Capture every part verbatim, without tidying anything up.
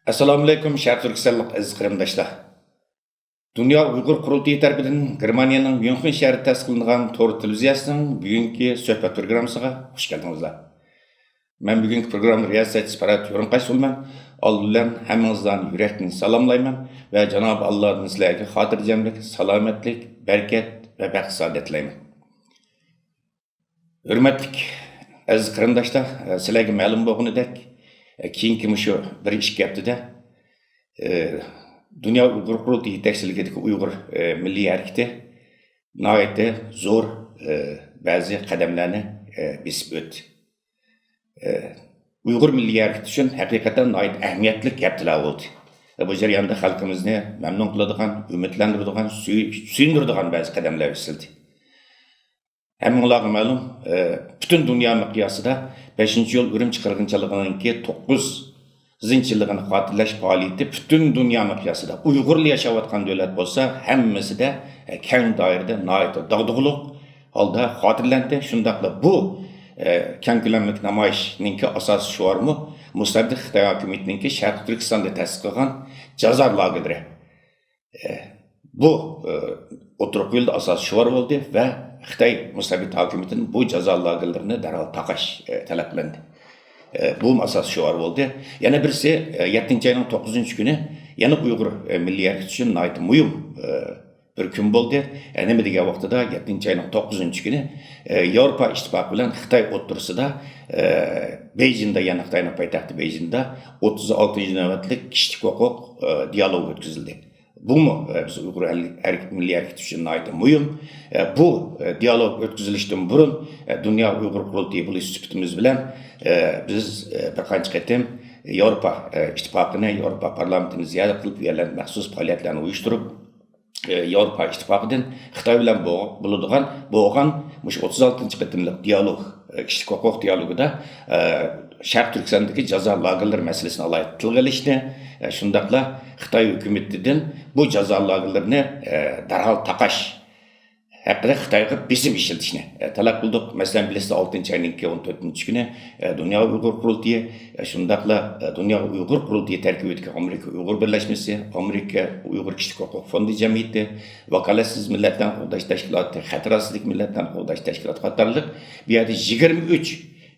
ئەسسالامۇئەلەيكۇم، شەرقىي تۈركىستانلىق ئەزىز قېرىنداشلار. دۇنيا ئۇيغۇر قۇرۇلتىيى تەرىپىدىن گېرمانىيەنىڭ ميۇنخېن شەھىرىدە تەسىس قىلىنغان تور تېلېۋىزىيەسىنىڭ بۈگۈنكى سۆھبەت پروگراممىسىغا خۇش كەلدىڭىزلەر. مەن بۈگۈنكى پروگرامما رىياسەتچىسى پەرھات ھۆرۈنقاش بولىمەن. ئالدى بىلەن ھەممىڭىزلارنى يۈرەكتىن سالاملايمەن ۋە جانابى ئاللادىن سىلەرگە خاتىرجەملىك، سالامەتلىك، بەرىكەت ۋە بەخت-سائادەت تىلەيمەن. ھۆرمەتلىك ئەزىز قېرىنداشلار، سىلەرگە مەلۇم بولغىنىدەك، كېيىنكى مۇشۇ بىر ئىككى ھەپتىدە، دۇنيا ئۇيغۇر قۇرۇلتىيى يېتەكچىلىكىدىكى ئۇيغۇر مىللىي ھەرىكىتى ناھايىتى زور بەزى قەدەملەرنى بېسىپ ئۆتتى. ئۇيغۇر مىللىي ھەرىكىتى ئۈچۈن ھەقىقەتەن ناھايىتى ئەھمىيەتلىك ھەپتىلەر بولدى. بۇ جەرياندا خەلقىمىزنى مەمنۇن قىلىدىغان، ئۈمىدلەندۈرىدىغان، سۆي-، سۆيۈندۈرىدىغان بەزى قەدەملەر بېسىلدى. ھەممىڭلارغا مەلۇم، ئى، پۈتۈن دۇنيا مىقياسىدا بەشىنچى ئىيۇل ئۈرۈمچى قىرغىنچىلىقىنىڭكى توققۇز يۈزىنچى يىللىقىنى خاتىرىلەش پائالىيىتى پۈتۈن دۇنيا مىقياسىدا، ئۇيغۇرلار ياشاۋاتقان دۆلەت بولسا، ھەممىسىدە، ئى، كەڭ دائىرىدە ناھايىتى داغدۇغىلىق ھالدا خاتىرىلەندى. شۇنداقلا بۇ، ئى، كەڭ كۆلەملىك نامايىشنىڭكى ئاساسىي شوئارىمۇ مۇستەبىت خىتاي ھاكىمىيىتىنىڭكى شەرقىي تۈركىستاندا تەسىس قىلغان جازا لاگېرلىرى. بۇ، ئى، ئوتتۇرىغا قويۇلدى، ئاساسىي شوئار بولدى ۋە خىتاي مۇستەبىت ھاكىمىيىتىدىن بۇ جازا لاگېرلىرىنى دەرھال تاقاش، ئى، تەلەپ قىلىندى. ئى، بۇمۇ ئاساسىي شوئار بولدى. يەنە بىرسى، ئى، يەتتىنچى ئاينىڭ توققۇزىنچى كۈنى يەنە ئۇيغۇر، ئى، مىللىي ھەرىكىتى ئۈچۈن ناھايىتى مۇھىم، ئى، بىر كۈن بولدى. ئى، نېمە دېگەن ۋاقتىدا يەتتىنچى ئاينىڭ توققۇزىنچى كۈنى، ئى، ياۋروپا ئىتتىپاقى بىلەن خىتاي ئوتتۇرىسىدا، ئى، بېيجىڭدا، يەنە خىتاينىڭ پايتەختى بېيجىڭدا ئوتتۇز ئالتىنچى نۆۋەتلىك كىشىلىك ھوقۇق، ئى، دىيالوگى ئۆتكۈزۈلدى. بۇمۇ، ئە، بىز ئۇيغۇر ھەل-، ھەرىكىتى، مىللىي ھەرىكىتى ئۈچۈن ناھايىتى مۇھىم. ئە، بۇ، ئە، دىيالوگ ئۆتكۈزۈلۈشتىن بۇرۇن، ئە، دۇنيا ئۇيغۇر قۇرۇلتىيى بولۇش سۈپىتىمىز بىلەن، ئە، بىز، ئە، بىر قانچە قېتىم ياۋروپا، ئە، ئىتتىپاقىنى، ياۋروپا پارلامېنتىنى زىيارەت قىلىپ، بۇ يەرلەردە مەخسۇس پائالىيەتلەرنى ئۇيۇشتۇرۇپ، ئە، ياۋروپا ئىتتىپاقىدىن خىتاي بىلەن بو-، بولىدىغان، بولغان مۇشۇ ئوتتۇز ئالتىنچى قېتىملىق دىيالوگ، ئە، كىشىلىك ھوقۇق دىيالوگىدا، ئە، شەرقىي تۈركىستاندىكى جازا لاگېرلىرى مەسىلىسىنى ئالاھىدە تىلغا ئېلىشنى، ئە، شۇنداقلا خىتاي ھۆكۈمىتىدىن بۇ جازا لاگېرلىرىنى، ئە، دەرھال تاقاش ھەققىدە خىتايغا بېسىم ئىشلىتىشنى، ئە، تەلەپ قىلدۇق. مەسىلەن، بىلىسىز، ئالتىنچى ئاينىڭكى ئون تۆتىنچى كۈنى، ئە، دۇنيا ئۇيغۇر قۇرۇلتىيى، ئە، شۇنداقلا، ئە، دۇنيا ئۇيغۇر قۇرۇلتىيى تەركىبىدىكى ئامېرىكا ئۇيغۇر بىرلەشمىسى، ئامېرىكا ئۇيغۇر كىشىلىك ھوقۇق فوندى جەمئىيىتى، ۋاكالەتسىز مىللەتلەرنى قوغداش تەشكىلاتى، خەتەر ئاستىدىكى مىللەتلەرنى قوغداش تەشكىلاتى قاتارلىق بۇ يەردە يىگىرمە ئۈچ،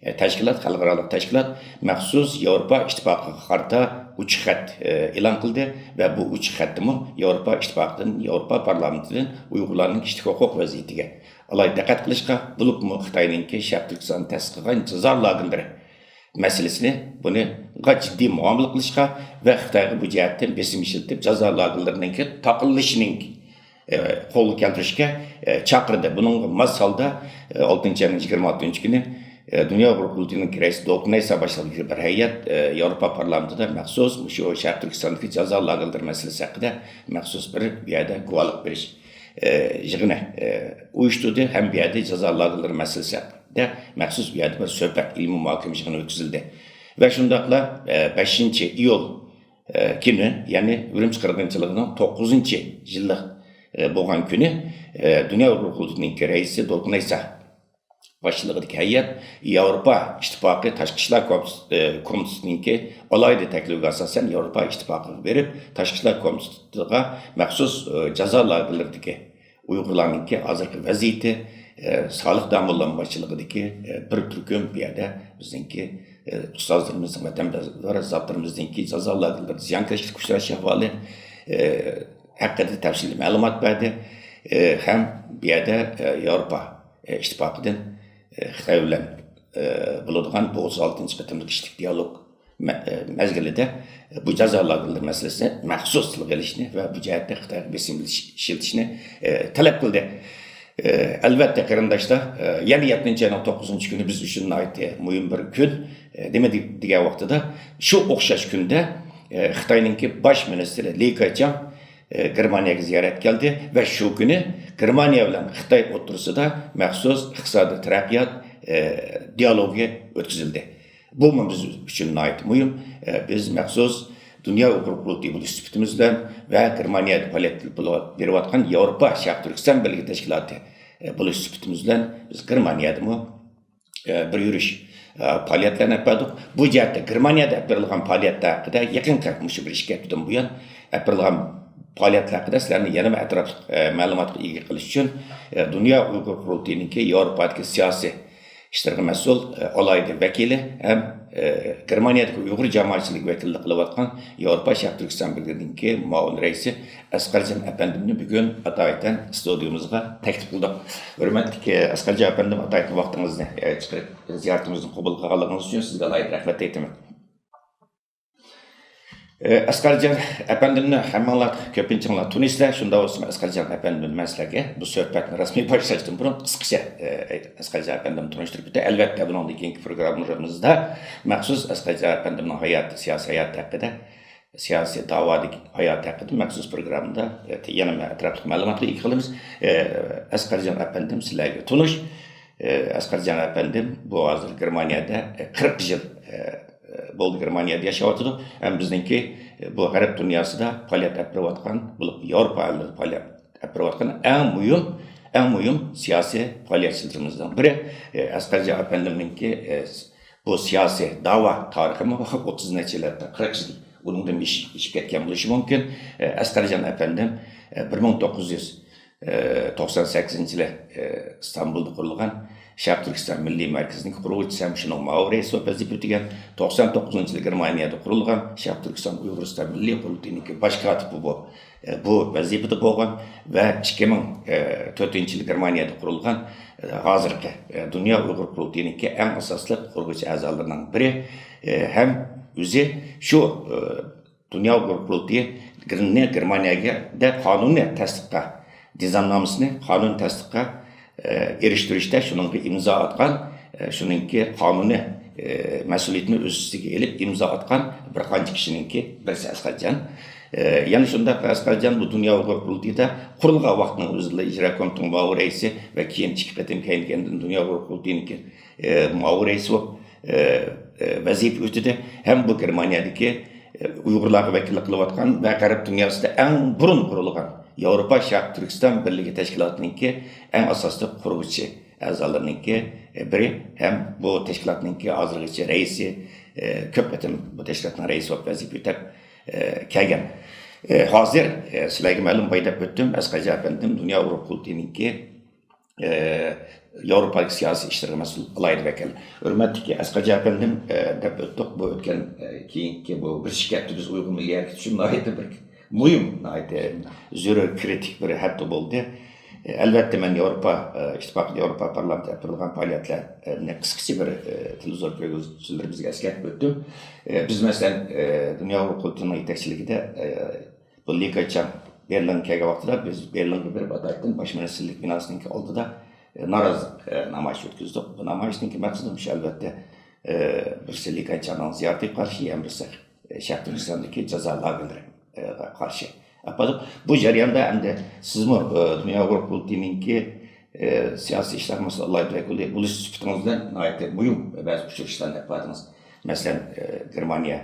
ئە، تەشكىلات، خەلقئارالىق تەشكىلات مەخسۇس ياۋروپا ئىتتىپاقىغا قارىتا ئوچۇق خەت، ئە، ئېلان قىلدى ۋە بۇ ئوچۇق خەتتىمۇ ياۋروپا ئىتتىپاقىدىن، ياۋروپا پارلامېنتىدىن ئۇيغۇرلارنىڭ كىشىلىك ھوقۇق ۋەزىيىتىگە ئالاھىدە دىققەت قىلىشقا، بولۇپمۇ خىتاينىڭكى شەرقىي تۈركىستان تەسىس قىلغان جازا لاگېرلىرى مەسىلىسىنى، بۇنىڭغا جىددىي مۇئامىلە قىلىشقا ۋە خىتايغا بۇ جەھەتتىن بېسىم ئىشلىتىپ، جازا لاگېرلىرىنىڭكى تاقىلىشىنىڭ، ئە، قولغا كەلتۈرۈشكە، ئە، چاقىردى. بۇنىڭغا ماس ھالدا، ئە، ئالتىنچى ئاينىڭ يىگىرمە ئالتىنچى كۈنى، ئە، دۇنيا ئۇيغۇر قۇرۇلتىيىنىڭ رەئىسى دولقۇن ئەيسا باشلىقىدىكى بىر ھەيئەت، ئە، ياۋروپا پارلامېنتىدا مەخسۇس مۇشۇ شەرقىي تۈركىستاندىكى جازا لاگېرلىرى مەسىلىسى ھەققىدە مەخسۇس بىر بۇ يەردە گۇۋاھلىق بېرىش، ئە، يىغىنى، ئە، ئۇيۇشتۇردى ھەم بۇ يەردە جازا لاگېرلىرى مەسىلىسى ھەققىدە مەخسۇس بۇ يەردە بىر سۆھبەت، ئىلمىي مۇھاكىمە يىغىنى ئۆتكۈزۈلدى. ۋە شۇنداقلا، ئە، بەشىنچى ئىيۇل، ئە، كۈنى، يەنى ئۈرۈمچى قىرغىنچىلىقىنىڭ توققۇزىنچى يىللىق، ئە، بولغان كۈنى، ئە، دۇنيا ئۇيغۇر قۇرۇلتىيىنىڭكى رەئىسى دولقۇن ئەيسا باشچىلىقىدىكى ھەيئەت ياۋروپا ئىتتىپاقى تاشقى ئىشلار كومىتېتىنىڭكى ئالاھىدە تەكلىپىگە ئاساسەن ياۋروپا ئىتتىپاقىغا بېرىپ، تاشقى ئىشلار كومىتېتىغا مەخسۇس، ئە، جازا لاگېرلىرىدىكى ئۇيغۇرلارنىڭكى ھازىرقى ۋەزىيىتى، ئە، سالىھ داموللام باشچىلىقىدىكى، ئە، بىر تۈركۈم بۇ يەردە بىزنىڭكى، ئە، ئۇستازلىرىمىزنىڭ، ۋەتەنداشلار، زاتلىرىمىزنىڭكى جازا لاگېرلىرىدا زىيانكەشلىككە ئۇچراش ئەھۋالى، ئە، ھەققىدە تەپسىلىي مەلۇمات بەردى. ئە، ھەم بۇ يەردە، ئە، ياۋروپا، ئە، ئىتتىپاقىدىن، ئە، خىتاي بىلەن، ئە، بولىدىغان بۇ ئوتتۇز ئالتىنچى قېتىملىق كىشىلىك دىيالوگ مە-، ئە، مەزگىلىدە بۇ جازا لاگېرلىرى مەسىلىسىنى مەخسۇس تىلغا ئېلىشنى ۋە بۇ جەھەتتە خىتايغا بېسىم ئىشلىتىشنى، ئە، تەلەپ قىلدى. ئە، ئەلۋەتتە، قېرىنداشلار، ئە، يەنە يەتتىنچى ئاينىڭ توققۇزىنچى كۈنى بىز ئۈچۈن ناھايىتى مۇھىم بىر كۈن. ئە، نېمە دېگەن ۋاقتىدا، شۇ ئوخشاش كۈندە، ئە، خىتاينىڭكى باش مىنىستىرى لى كېچياڭ، ئە، گېرمانىيەگە زىيارەتكە كەلدى ۋە شۇ كۈنى گېرمانىيە بىلەن خىتاي ئوتتۇرىسىدا مەخسۇس ئىقتىسادىي تەرەققىيات، ئە، دىيالوگى ئۆتكۈزۈلدى. بۇمۇ بىز ئۈچۈن ناھايىتى مۇھىم. ئە، بىز مەخسۇس دۇنيا ئۇيغۇر قۇرۇلتىيى بولۇش سۈپىتىمىز بىلەن ۋە گېرمانىيەدە پائالىيەت ئېلىپ بېرىۋاتقان ياۋروپا شەرقىي تۈركىستان بىرلىكى تەشكىلاتى، ئە، بولۇش سۈپىتىمىز بىلەن بىز گېرمانىيەدىمۇ، ئە، بىر يۈرۈش، پائالىيەتلەرنى ئېلىپ باردۇق. بۇ جەھەتتە گېرمانىيەدە ئېلىپ بېرىلغان پائالىيەتلەر ھەققىدە يېقىنقى مۇشۇ بىر ئىككى ھەپتىدىن بۇيان ئېلىپ بېرىلغان پائالىيەتلەر ھەققىدە سىلەرنى يەنىمۇ ئەتراپلىق، ئە، مەلۇماتقا ئىگە قىلىش ئۈچۈن، ئە، دۇنيا ئۇيغۇر قۇرۇلتىيىنىڭكى ياۋروپادىكى سىياسىي ئىشلارغا مەسئۇل، ئە، ئالاھىدە ۋەكىلى ھەم، ئە، گېرمانىيەدىكى ئۇيغۇر جامائەتچىلىكى ۋەكىللىك قىلىۋاتقان ياۋروپا شەرقىي تۈركىستان بىرلىكىنىڭكى مۇئاۋىن رەئىسى ئەسقەرجان ئەپەندىمنى بۈگۈن ئاتايىتەن ستۇدىيىمىزغا تەكلىپ قىلدۇق. ھۆرمەتلىك، ئە، ئەسقەرجان ئەپەندىم، ئاتايىتەن ۋاقتىڭىزنى، ئە، چىقىرىپ زىيارىتىمىزنى قوبۇل قىلغانلىقىڭىز ئۈچۈن سىزگە ئالاھىدە رەھمەت ئېيتىمەن. ئە، ئەسقەرجان ئەپەندىمنى ھەممىڭلار كۆپىنچىڭلار تونۇيسىلەر. شۇنداق بولسىمۇ، ئەسقەرجان ئەپەندىم، مەن سىلەرگە بۇ سۆھبەتنى رەسمىي باشلاشتىن بۇرۇن قىسقىچە، ئە، ئەسقەرجان ئەپەندىمنى تونۇشتۇرۇپ ئۆتەي. ئەلۋەتتە، بۇنىڭدىن كېيىنكى پروگراممىلىرىمىزدا مەخسۇس ئەسقەرجان ئەپەندىمنىڭ ھاياتى، سىياسىي ھاياتى ھەققىدە، سىياسىي داۋادىكى ھاياتى ھەققىدە مەخسۇس پروگراممىدا، ئە، يەنە ئەتراپلىق مەلۇماتلار ئىگە قىلىمىز. ئە، ئەسقەرجان ئەپەندىم سىلەرگە تونۇش. ئە، ئەسقەرجان ئەپەندىم بۇ ھازىر گېرمانىيەدە، ئە، قىرىق يىل، ئە، بولدى گېرمانىيەدە ياشاۋاتىدۇ. ھەم بىزنىڭكى، ئە، بۇ غەرب دۇنياسىدا پائالىيەت ئېلىپ بېرىۋاتقان، بولۇپ ياۋروپا ئەللىرىدە پائالىيەت ئېلىپ بېرىۋاتقان ئەڭ مۇھىم، ئەڭ مۇھىم سىياسىي پائالىيەتچىلىرىمىزنىڭ بىرى. ئە، ئەسقەرجان ئەپەندىمنىڭكى، ئە، بۇ سىياسىي داۋا تارىخىمۇ ئوتتۇز نەچچە يىل، قىرىق يىل، ئۇنىڭدىن ئېشىپ، ئېشىپ كەتكەن بولۇشى مۇمكىن. ئە، ئەسقەرجان ئەپەندىم، ئە، بىر مىڭ توققۇز يۈز توقسان سەككىزىنچى يىلى، ئە، ئىستانبۇلدا قۇرۇلغان شەرقىي تۈركىستان مىللىي مەركىزىنىڭ قۇرغۇچىسى ھەم شۇنىڭ مۇئاۋىن رەئىسى بولۇپ ۋەزىپە ئۆتىگەن. توقسان توققۇزىنچى يىلى گېرمانىيەدە قۇرۇلغان شەرقىي تۈركىستان ئۇيغۇرىستان مىللىي قۇرۇلتىيىنىڭكى باش كاتىپى بولۇپ، ئە، بۇ ۋەزىپىدە بولغان ۋە ئىككى مىڭ تۆتىنچى يىلى گېرمانىيەدە قۇرۇلغان، ئە، ھازىرقى، ئە، دۇنيا ئۇيغۇر قۇرۇلتىيىنىڭكى ئەڭ ئاساسلىق قۇرغۇچى ئەزالىرىنىڭ بىرى، ئە، ھەم ئۆزى شۇ، ئە، دۇنيا ئۇيغۇر قۇرۇلتىيىنى گېرمانىيەدە قانۇننى تەستىققا، نىزامنامىسىنى قانۇن تەستىققا، ئە، ئېرىشتۈرۈشتە شۇنىڭغا ئىمزا ئاتقان، ئە، شۇنىڭكى قانۇنى، ئە، مەسئۇلىيىتىنى ئۆز ئۈستىگە ئېلىپ ئىمزا ئاتقان بىر قانچە كىشىنىڭكى بىرسى ئەسقەرجان. ئە، يەنە شۇنداق ئەسقەرجان بۇ دۇنيا ئۇيغۇر قۇرۇلتىيىدا قۇرۇلغان ۋاقىتنىڭ ئۆزىدىلا ئىجرا كومىتېتنىڭ مۇئاۋىن رەئىسى ۋە كېيىن ئىككى قېتىم كەينىدىن دۇنيا ئۇيغۇر قۇرۇلتىيىنىڭكى ئە، مۇئاۋىن رەئىسى بولۇپ، ئە، ئە، ۋەزىپە ئۆتىدى. ھەم بۇ گېرمانىيەدىكى، ئە، ئۇيغۇرلارغا ۋەكىللىك قىلىۋاتقان ۋە غەرب دۇنياسىدا ئەڭ بۇرۇن قۇرۇلغان ياۋروپا شەرقىي تۈركىستان بىرلىكى تەشكىلاتىنىڭكى ئەڭ ئاساسلىق قۇرغۇچى ئەزالىرىنىڭكى، ئە، بىرى ھەم بۇ تەشكىلاتنىڭكى ھازىرغىچە رەئىسى، ئە، كۆپ قېتىم بۇ تەشكىلاتنىڭ رەئىسى بولۇپ ۋەزىپە ئۆتەپ، ئە، كەلگەن. ئە، ھازىر، ئە، سىلەرگە مەلۇم باي دەپ ئۆتتۈم، ئەسقەرجان ئەپەندىم دۇنيا ئۇيغۇر قۇرۇلتىيىنىڭكى ئە، ياۋروپادىكى سىياسىي ئىشلارغا مەسئۇل ئالاھىدە ۋەكىل. ھۆرمەتلىك ئەسقەرجان ئەپەندىم، ئە، دەپ ئۆتتۇق. بۇ ئۆتكەن، ئە، كېيىنكى بۇ بىر ئىككى ھەپتە بىز ئۇيغۇر مىللىي ھەرىكىتى ئۈچۈن ناھايىتى بىر مۇھىم، ناھايىتى زۆرۈر، كرىتىك بىر ھەپتە بولدى. ئە، ئەلۋەتتە، مەن ياۋروپا، ئە، ئىتتىپاقى، ياۋروپا پارلامېنتى ئېلىپ بېرىلغان پائالىيەتلەرنى قىسقىچە بىر، ئە، تېلېۋىزور كۆرگۈزگۈچىلىرىمىزگە ئەسكەرتىپ ئۆتتۈم. ئە، بىز، مەسىلەن، ئە، دۇنيا ئۇيغۇر قۇرۇلتىيىنىڭ يېتەكچىلىكىدە، ئە، بۇ لى كېچياڭ بېرلىنغا كەلگەن ۋاقتىدا بىز بېرلىنغا بېرىپ، ئاتايتىن باش مىنىستىرلىك بىناسىنىڭكى ئالدىدا، ئە، نارازىلىق، ئە، نامايىشى ئۆتكۈزدۇق. بۇ نامايىشنىڭكى مەقسىتى مۇشۇ، ئەلۋەتتە، ئە، بىرسى لى كېچياڭنىڭ زىيارىتىگە قارشى، يەنە بىرسى، ئە، شەرقىي تۈركىستاندىكى جازا لاگېرلىرىغا قارشى. ئاپاردۇق. بۇ جەرياندا ئەمدى سىزمۇ، ئە، دۇنيا ئۇيغۇر قۇرۇلتىيىنىڭكى، ئە، سىياسىي ئىشلار مەسئۇلى ئالاھىدە ۋەكىلى بولۇش سۈپىتىڭىز بىلەن ناھايىتى مۇھىم بەزى ئۇچرىشىشلارنى ئېلىپ باردىڭىز. مەسىلەن، ئە، گېرمانىيە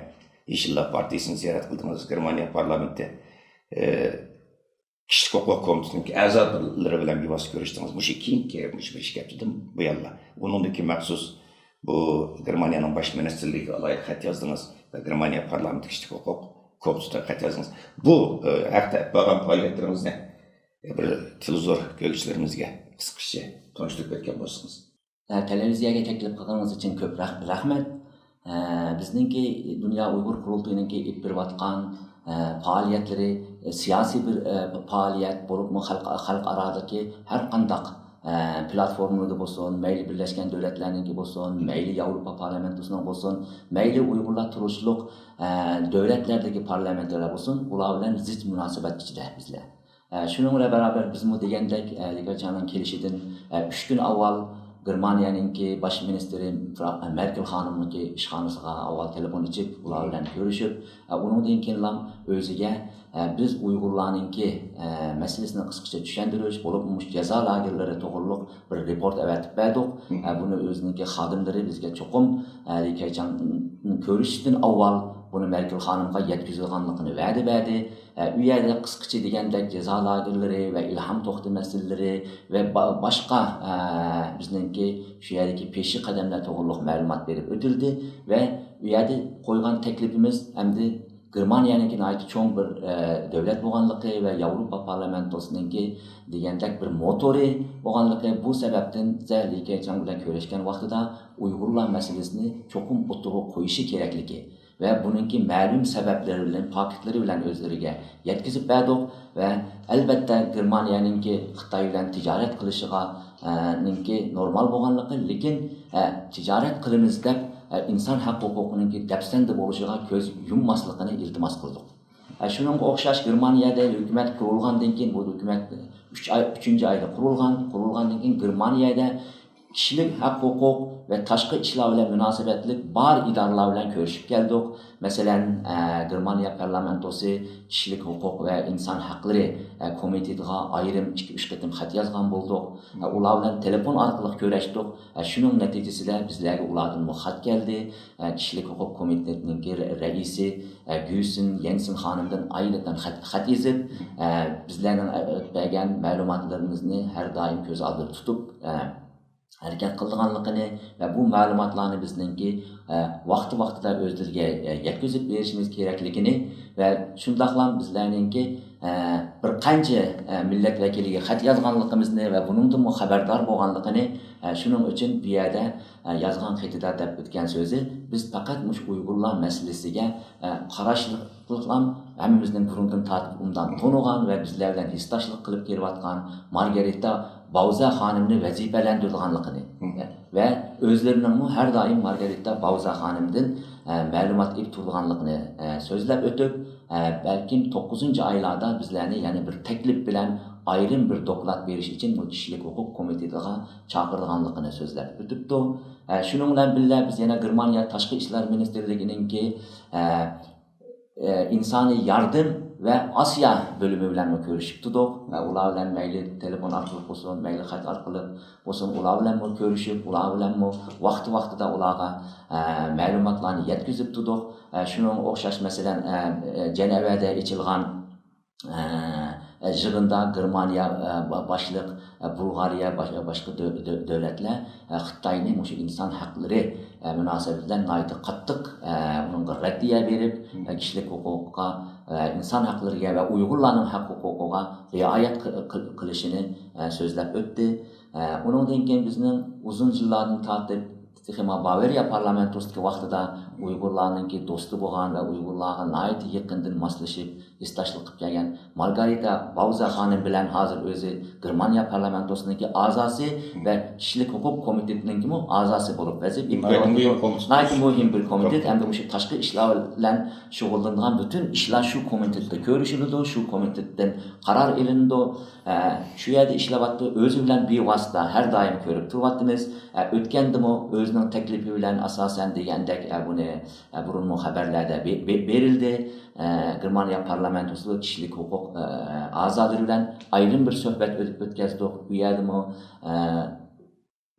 يېشىللار پارتىيىسىنى زىيارەت قىلدىڭىز، گېرمانىيە پارلامېنتى، ئە، كىشىلىك ھوقۇق كومىتېتىنىڭكى ئەزالىرى بىلەن بىۋاسىتە كۆرۈشتىڭىز. مۇشۇ كېيىنكى، مۇشۇ بىر ئىككى ھەپتىدىن بۇيانلا. ئۇنىڭدىن كېيىن مەخسۇس بۇ گېرمانىيەنىڭ باش مىنىستىرلىكىگە ئالاھىدە خەت يازدىڭىز ۋە گېرمانىيە پارلامېنتى كىشىلىك ھوقۇق كومىتېتىغا خەت يازدىڭىز. بۇ، ئە، ھەقتە ئېلىپ بارغان پائالىيەتلىرىڭىزنى بىر تېلېۋىزور كۆرگۈچىلىرىمىزگە قىسقىچە تونۇشتۇرۇپ ئۆتكەن بولسىڭىز. ئە، تېلېۋىزىيەگە تەكلىپ قىلغىنىڭىز ئۈچۈن كۆپ رەھ-، رەھمەت. ئە، بىزنىڭكى دۇنيا ئۇيغۇر قۇرۇلتىيىنىڭكى ئېلىپ بېرىۋاتقان، ئە، پائالىيەتلىرى، ئە، سىياسىي بىر، ئە، پائالىيەت بولۇپمۇ خەلق، خەلقئارادىكى ھەر قانداق، ئە، پلاتفورمىلاردا بولسۇن، مەيلى بىرلەشكەن دۆلەتلەرنىڭكى بولسۇن، مەيلى ياۋروپا پارلامېنتىسىنىڭ بولسۇن، مەيلى ئۇيغۇرلار تۇرۇشلۇق، ئە، دۆلەتلەردىكى پارلامېنتلار بولسۇن، ئۇلار بىلەن زىچ مۇناسىۋەت ئىچىدە بىزلەر. ئە، شۇنىڭ بىلەن بەرابەر بىزمۇ دېگەندەك، ئە، لى كېچياڭنىڭ كېلىشىدىن، ئە، ئۈچ كۈن ئاۋۋال گېرمانىيەنىڭكى باش مىنىستىرى فرا-، ئە، مېركېل خانىمنىڭكى ئىشخانىسىغا ئاۋۋال تېلېفون ئېچىپ، ئۇلار بىلەن كۆرۈشۈپ، ئە، ئۇنىڭدىن كېيىنلا ئۆزىگە، ئە، بىز ئۇيغۇرلارنىڭكى، ئە، مەسىلىسىنى قىسقىچە چۈشەندۈرۈش، بولۇپمۇ مۇشۇ جازا لاگېرلىرى توغرۇلۇق بىر رېپورت ئەۋەتىپ بەردۇق. مم. ئە، بۇنى ئۆزىنىڭكى خادىملىرى بىزگە چوقۇم، ئە، لى كېچياڭنى كۆرۈشتىن ئاۋۋال بۇنى مەركۈل خانىمغا يەتكۈزىدىغانلىقىنى ۋەدە بەردى. ئە، ئۇ يەردە قىسقىچە دېگەندەك جازا لاگېرلىرى ۋە ئىلھام توختى مەسىلىلىرى ۋە با-، باشقا، ئە، بىزنىڭكى شۇ يەردىكى پېشى قەدەملەر توغرۇلۇق مەلۇمات بېرىپ ئۆتۈلدى ۋە ئۇ يەردە قويغان تەكلىپىمىز ئەمدى گېرمانىيەنىڭكى ناھايىتى چوڭ بىر، ئە، دۆلەت بولغانلىقى ۋە ياۋروپا پارلامېنتوسىنىڭكى دېگەندەك بىر موتورى بولغانلىقى، بۇ سەۋەبتىن زە لىكەيچاڭ بىلەن كۆرۈشكەن ۋاقتىدا ئۇيغۇرلار مەسىلىسىنى چوقۇم ئوتتۇرىغا قويۇشى كېرەكلىكى ۋە بۇنىڭكى مەلۇم سەۋەبلىرى بىلەن، پاكىتلىرى بىلەن ئۆزلىرىگە يەتكۈزۈپ بەردۇق ۋە ئەلبەتتە گېرمانىيەنىڭكى خىتاي بىلەن تىجارەت قىلىشىغا، ئە، نىڭكى نورمال بولغانلىقى، لېكىن، ئە، تىجارەت قىلىمىز دەپ، ئە، ئىنسان ھەق ھوقۇقىنىڭكى دەپسەندە بولۇشىغا كۆز يۇمماسلىقىنى ئىلتىماس قىلدۇق. ئە، شۇنىڭغا ئوخشاش گېرمانىيەدە ھۆكۈمەت قۇرۇلغاندىن كېيىن، بۇ ھۆكۈمەت ئۈچ ئاي، ئۈچىنچى ئايدا قۇرۇلغان، قۇرۇلغاندىن كېيىن گېرمانىيەدە كىشىلىك ھەق ھوقۇق ۋە تاشقى ئىشلار بىلەن مۇناسىۋەتلىك بار ئىدارىلەر بىلەن كۆرۈشۈپ كەلدۇق. مەسىلەن، ئە، گېرمانىيە پارلامېنتوسى كىشىلىك ھوقۇق ۋە ئىنسان ھەقلىرى، ئە، كومىتېتىغا ئايرىم ئىككى، ئۈچ قېتىم خەت يازغان بولدۇق. ئە، ئۇلار بىلەن تېلېفون ئارقىلىق كۆرۈشتۇق. ئە، شۇنىڭ نەتىجىسىدە بىزلەرگە ئۇلاردىنمۇ خەت كەلدى. ئە، كىشىلىك ھوقۇق كومىتېتىنىڭكى رە-، رەئىسى، ئە، گۈسىن يەنسېن خانىمدىن ئايرىتىن خەت، خەت يېزىپ، ئە، بىزلەرنىڭ، ئە، ئۆتۈپ بەرگەن مەلۇماتلىرىمىزنى ھەر دائىم كۆز ئالدىدا تۇتۇپ، ئە، ھەرىكەت قىلىدىغانلىقىنى ۋە بۇ مەلۇماتلارنى بىزنىڭكى، ئە، ۋاقتى ۋاقتىدا ئۆزلىرىگە، ئە، يەتكۈزۈپ بېرىشىمىز كېرەكلىكىنى ۋە شۇنداقلا بىزلەرنىڭكى، ئە، بىر قانچە، ئە، مىللەت ۋەكىلىگە خەت يازغانلىقىمىزنى ۋە بۇنىڭدىنمۇ خەۋەردار بولغانلىقىنى، ئە، شۇنىڭ ئۈچۈن بۇ يەردە، ئە، يازغان خېتىدا دەپ ئۆتكەن سۆزى، بىز پەقەت مۇشۇ ئۇيغۇرلار مەسىلىسىگە، ئە، قاراشلىق قىلىقلام ھەممىمىزنىڭ بۇرۇندىن تارتىپ ئوبدان تونۇغان ۋە بىزلەر بىلەن ھېسداشلىق قىلىپ كېلىۋاتقان مارگارىتا باۋزا خانىمنى ۋەزىپەلەندۈرىدىغانلىقىنى ۋە ئۆزلىرىنىڭمۇ ھەر دائىم مارگارىتا باۋزا خانىمدىن، ئە، مەلۇمات ئېلىپ تۇرىدىغانلىقىنى، ئە، سۆزلەپ ئۆتۈپ، ئە، بەلكىم توققۇزىنچى ئايلاردا بىزلەرنى يەنە بىر تەكلىپ بىلەن ئايرىم بىر دوكلات بېرىش ئۈچۈن بۇ كىشىلىك ھوقۇق كومىتېتىغا چاقىرىدىغانلىقىنى سۆزلەپ ئۆتۈپتۇ. ئە، شۇنىڭ بىلەن بىللە، بىز يەنە گېرمانىيە تاشقى ئىشلار مىنىستىرلىكىنىڭكى، ئە، ئە، ئىنسانىي ياردەم ۋە ئاسىيا بۆلۈمى بىلەنمۇ كۆرۈشۈپ تۇردۇق. ئە، ئۇلار بىلەن مەيلى تېلېفون ئارقىلىق بولسۇن، مەيلى خەت ئارقىلىق بولسۇن، ئۇلار بىلەنمۇ كۆرۈشۈپ، ئۇلار بىلەنمۇ ۋاقتى ۋاقتىدا ئۇلارغا، ئە، مەلۇماتلارنى يەتكۈزۈپ تۇردۇق. ئە، شۇنىڭغا ئوخشاش، مەسىلەن، ئە، ئە، جەنەۋەدە ئېچىلغان، ئە، ئە، يىغىندا گېرمانىيە، ئە، با-، باشلىق، ئە، بۇلغارىيە، باش-، باشقا دۆ-، دۆ-، دۆلەتلەر، ئە، خىتاينى مۇشۇ ئىنسان ھەقلىرى، ئە، مۇناسىۋىتى بىلەن ناھايىتى قاتتىق، ئە، ئۇنىڭغا رەددىيە بېرىپ، ئە، كىشىلىك ھوقۇققا، ئە، ئىنسان ھەقلىرىگە ۋە ئۇيغۇرلارنىڭ ھەق ھوقۇقىغا رىئايەت قىل-، قىل-، قىلىشىنى، ئە، سۆزلەپ ئۆتتى. ئە، ئۇنىڭدىن كېيىن بىزنىڭ ئۇزۇن يىللاردىن تارتىپ تېخىمۇ باۋارىيە پارلامېنتوسىدىكى ۋاقتىدا ئۇيغۇرلارنىڭكى دوستى بولغان ۋە ئۇيغۇرلارغا ناھايىتى يېقىندىن ماسلىشىپ، ھېسداشلىق قىلىپ كەلگەن مارگارىتا باۋزا خانىم بىلەن ھازىر ئۆزى گېرمانىيە پارلامېنتوسىنىڭكى ئەزاسى ۋە كىشىلىك ھوقۇق كومىتېتىنىڭكىمۇ ئەزاسى بولۇپ ۋەزىپە ئېلىپ ناھايىتى كېلىۋاتىدۇ. مۇھىم كومىتېت. ناھايىتى مۇھىم بىر كومىتېت ھەمدە مۇشۇ تاشقى ئىشلار بىلەن شۇغۇللىنىدىغان پۈتۈن ئىشلار شۇ كومىتېتتا كۆرۈشۈلىدۇ، شۇ كومىتېتتىن قارار ئېلىنىدۇ. ئە، شۇ يەردە ئىشلەۋاتىدۇ. ئۆزى بىلەن بىۋاسىتە ھەر دائىم كۆرۈپ تۇرۇۋاتىمىز. ئە، ئۆتكەندىمۇ ئۆزىنىڭ تەكلىپى بىلەن ئاساسەن دېگەندەك، ئە، بۇنى، ئە، بۇرۇنمۇ خەۋەرلەردە بې-، بې-، بېرىلدى. ئە، گېرمانىيە پارلامېنتوسىدا كىشىلىك ھوقۇق، ئە، ئەزالىرى بىلەن ئايرىم بىر سۆھبەت ئۆت-، ئۆتكەزدۇق. ئۇ يەردىمۇ، ئە،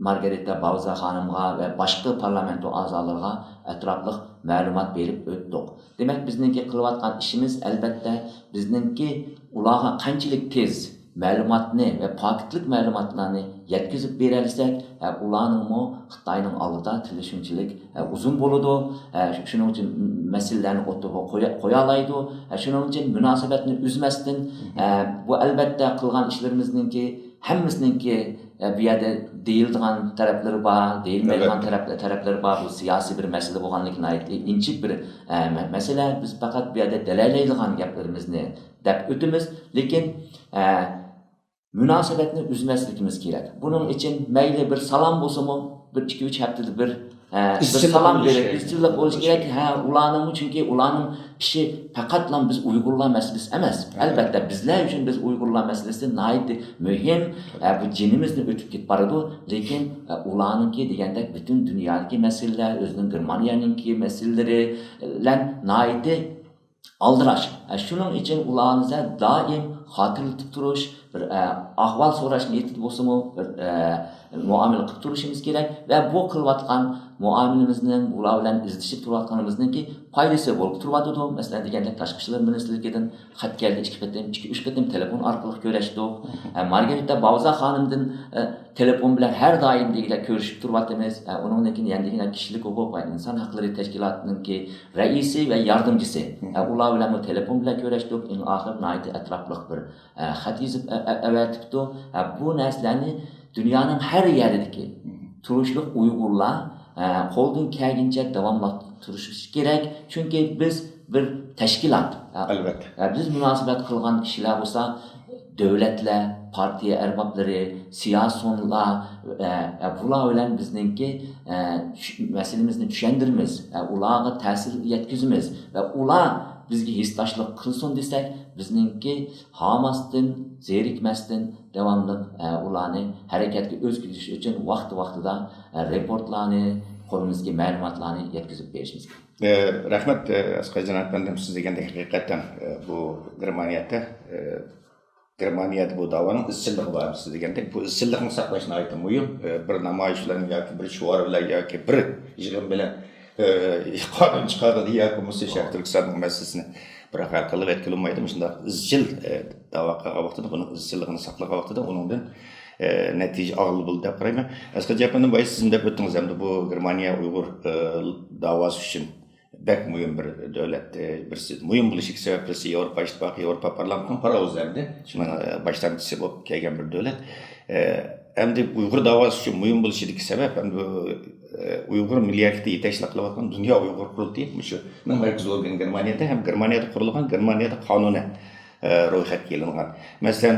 مارگارىتا باۋزا خانىمغا ۋە باشقا پارلامېنتو ئەزالىرىغا ئەتراپلىق مەلۇمات بېرىپ ئۆتتۇق. دېمەك، بىزنىڭكى قىلىۋاتقان ئىشىمىز، ئەلبەتتە، بىزنىڭكى ئۇلارغا قانچىلىك تېز مەلۇماتنى ۋە پاكىتلىق مەلۇماتلارنى يەتكۈزۈپ بېرەلىسەك، ئە، ئۇلارنىڭمۇ خىتاينىڭ ئالدىدا تىلى شۇنچىلىك، ئە، ئۇزۇن بولىدۇ. ئە، شۇنىڭ ئۈچۈن مەسىلىلەرنى ئوتتۇرىغا قويا-، قويالايدۇ. ئە، شۇنىڭ ئۈچۈن مۇناسىۋەتنى ئۈزمەستىن، ئە، بۇ، ئەلبەتتە، قىلغان ئىشلىرىمىزنىڭكى ھەممىسىنىڭكى، ئە، بۇ يەردە دېيىلىدىغان تەرەپلىرى بار، دېيىلمەيدىغان تەرەپ-، تەرەپلىرى بار. بۇ سىياسىي بىر مەسىلە بولغانلىكى ناھايىتى ئىنچىكە بىر، ئە، مە-، مەسىلە. بىز پەقەت بۇ يەردە دەلىللەيدىغان گەپلىرىمىزنى دەپ ئۆتىمىز. لېكىن، ئە، مۇناسىۋەتنى ئۈزمەسلىكىمىز كېرەك. بۇنىڭ ئۈچۈن مەيلى بىر سالام بولسىمۇ، بىر ئىككى، ئۈچ ھەپتىدە بىر، ئە، بىر سالام بېرىپ، ئىزچىللىق بولۇشى كېرەك. ھە، ئۇلارنىڭمۇ، چۈنكى ئۇلارنىڭ ئىشى پەقەتلا بىز ئۇيغۇرلار مەسىلىسى ئەمەس. ئەلۋەتتە، بىزلەر ئۈچۈن بىز ئۇيغۇرلار مەسىلىسى ناھايىتى مۇھىم. ئە، بۇ جېنىمىزنى ئۆتۈپ كېتىپ بارىدۇ. لېكىن، ئە، ئۇلارنىڭكى دېگەندەك پۈتۈن دۇنيادىكى مەسىلىلەر، ئۆزىنىڭ گېرمانىيەنىڭكى مەسىلىلىرى بىلەن ناھايىتى ئالدىراش. ئە، شۇنىڭ ئۈچۈن ئۇلارنى دائىم خاتىرىلىتىپ تۇرۇش، بىر ئە، ئەھۋال سوراش نىيىتىدە بولسىمۇ بىر ئە، مۇئامىلە قىلىپ تۇرۇشىمىز كېرەك ۋە بۇ قىلىۋاتقان مۇئامىلىمىزنىڭ، ئۇلار بىلەن ئىزدىشىپ تۇرۇۋاتقىنىمىزنىڭكى پايدىسى بولۇپ تۇرۇۋاتىدۇ. مەسىلەن، دېگەندەك، تاشقى ئىشلار مىنىستىرلىكىدىن خەت كەلدى، ئىككى قېتىم، ئىككى، ئۈچ قېتىم تېلېفون ئارقىلىق كۆرۈشتۇق. ئە، مارگارىتا باۋزا خانىمدىن ئە، تېلېفون بىلەن ھەر دائىم دېگۈدەك كۆرۈشۈپ تۇرۇۋاتىمىز. ئە، ئۇنىڭدىن كېيىن يەنە دېگۈدەك كىشىلىك ھوقۇق ۋە ئىنسان ھەقلىرى تەشكىلاتىنىڭكى رەئىسى ۋە ياردەمچىسى. ئە، ئۇلار بىلەنمۇ تېلېفون بىلەن كۆرۈشتۇق. ئەڭ ئاخىرى ناھايىتى ئەتراپلىق بىر ئە، خەت يېزىپ ئە-، ئە-، ئەۋەتىپتۇ. ئە، بۇ نەرسىلەرنى دۇنيانىڭ ھەر يەرىدىكى تۇرۇشلۇق ئۇيغۇرلار ئە، قولدىن كەلگىنىچە داۋاملاشتۇرۇشى كېرەك. چۈنكى بىز بىر تەشكىلات. ئە، ئەلۋەتتە. ئە، بىز مۇناسىۋەت قىلغان كىشىلەر بولسا دۆلەتلەر، پارتىيە ئەربابلىرى، سىياسىيونلار، ئە، ئە، بۇلار بىلەن بىزنىڭكى ئە، چۈش-، مەسىلىمىزنى چۈشەندۈرىمىز، ئە، ئۇلارغا تەسىر يەتكۈزىمىز ۋە ئۇلار بىزگە ھېسداشلىق قىلسۇن دېسەك، بىزنىڭكى ھاماستىن، زېرىكمەستىن داۋاملىق ئە، ئۇلارنى ھەرىكەتكە ئۆتكۈزۈش ئۈچۈن ۋاقتى ۋاقتىدا ئە، رېپورتلارنى، قولىمىزدىكى مەلۇماتلارنى يەتكۈزۈپ بېرىشىمىز كېرەك. ئە، رەھمەت، ئە، ئەسقەر جاناب ئەپەندىم، سىز دېگەندەك ھەقىقەتەن ئە، بۇ گېرمانىيەدە ئە، گېرمانىيەدە بۇ داۋانىڭ ئىزچىللىقى بار، سىز دېگەندەك بۇ ئىزچىللىقنى ساقلاش ناھايىتى مۇھىم. ئە، بىر نامايىش بىلەن ياكى بىر شوئار بىلەن ياكى بىر يىغىن بىلەن ئە، قانۇن چىقارغىلى ياكى بولمىسا شەرقىي تۈركىستاننىڭ مەسىلىسىنى بىراق ھەل قىلىۋەتكىلى بولمايدۇ. مۇشۇنداق ئىزچىل ئە، داۋا قىلغان ۋاقتىدا، بۇنىڭ ئىزچىللىقىنى ساقلىغان ۋاقتىدا ئۇنىڭدىن ئە، نەتىجە ئالغىلى بولىدۇ دەپ قارايمەن. ئەسقەر جان ئەپەندىم، بايا سىزمۇ دەپ ئۆتتىڭىز، ئەمدى بۇ گېرمانىيە ئۇيغۇر ئە، داۋاسى ئۈچۈن بەك مۇھىم بىر دۆلەت، ئە، بىرسى مۇھىم بولۇشىدىكى سەۋەب بىرسى ياۋروپا ئىتتىپاقى، ياۋروپا پارلامېنتىنىڭ پاراۋۇزى ئەمدى شۇنىڭ ئە، باشلامچىسى بولۇپ كەلگەن بىر دۆلەت. ئە، ئەمدى ئۇيغۇر داۋاسى ئۈچۈن مۇھىم بولۇشىدىكى سەۋەب، ئەمدى بۇ، ئە، ئۇيغۇر مىللىي ھەرىكىتى يېتەكچىلىك قىلىۋاتقان دۇنيا ئۇيغۇر قۇرۇلتىيى، مۇشۇنىڭ مەركىزىي ئورگىنى گېرمانىيەدە ھەم گېرمانىيەدە قۇرۇلغان، گېرمانىيەدە قانۇنى، ئە، رويخەتكە ئېلىنغان. مەسىلەن،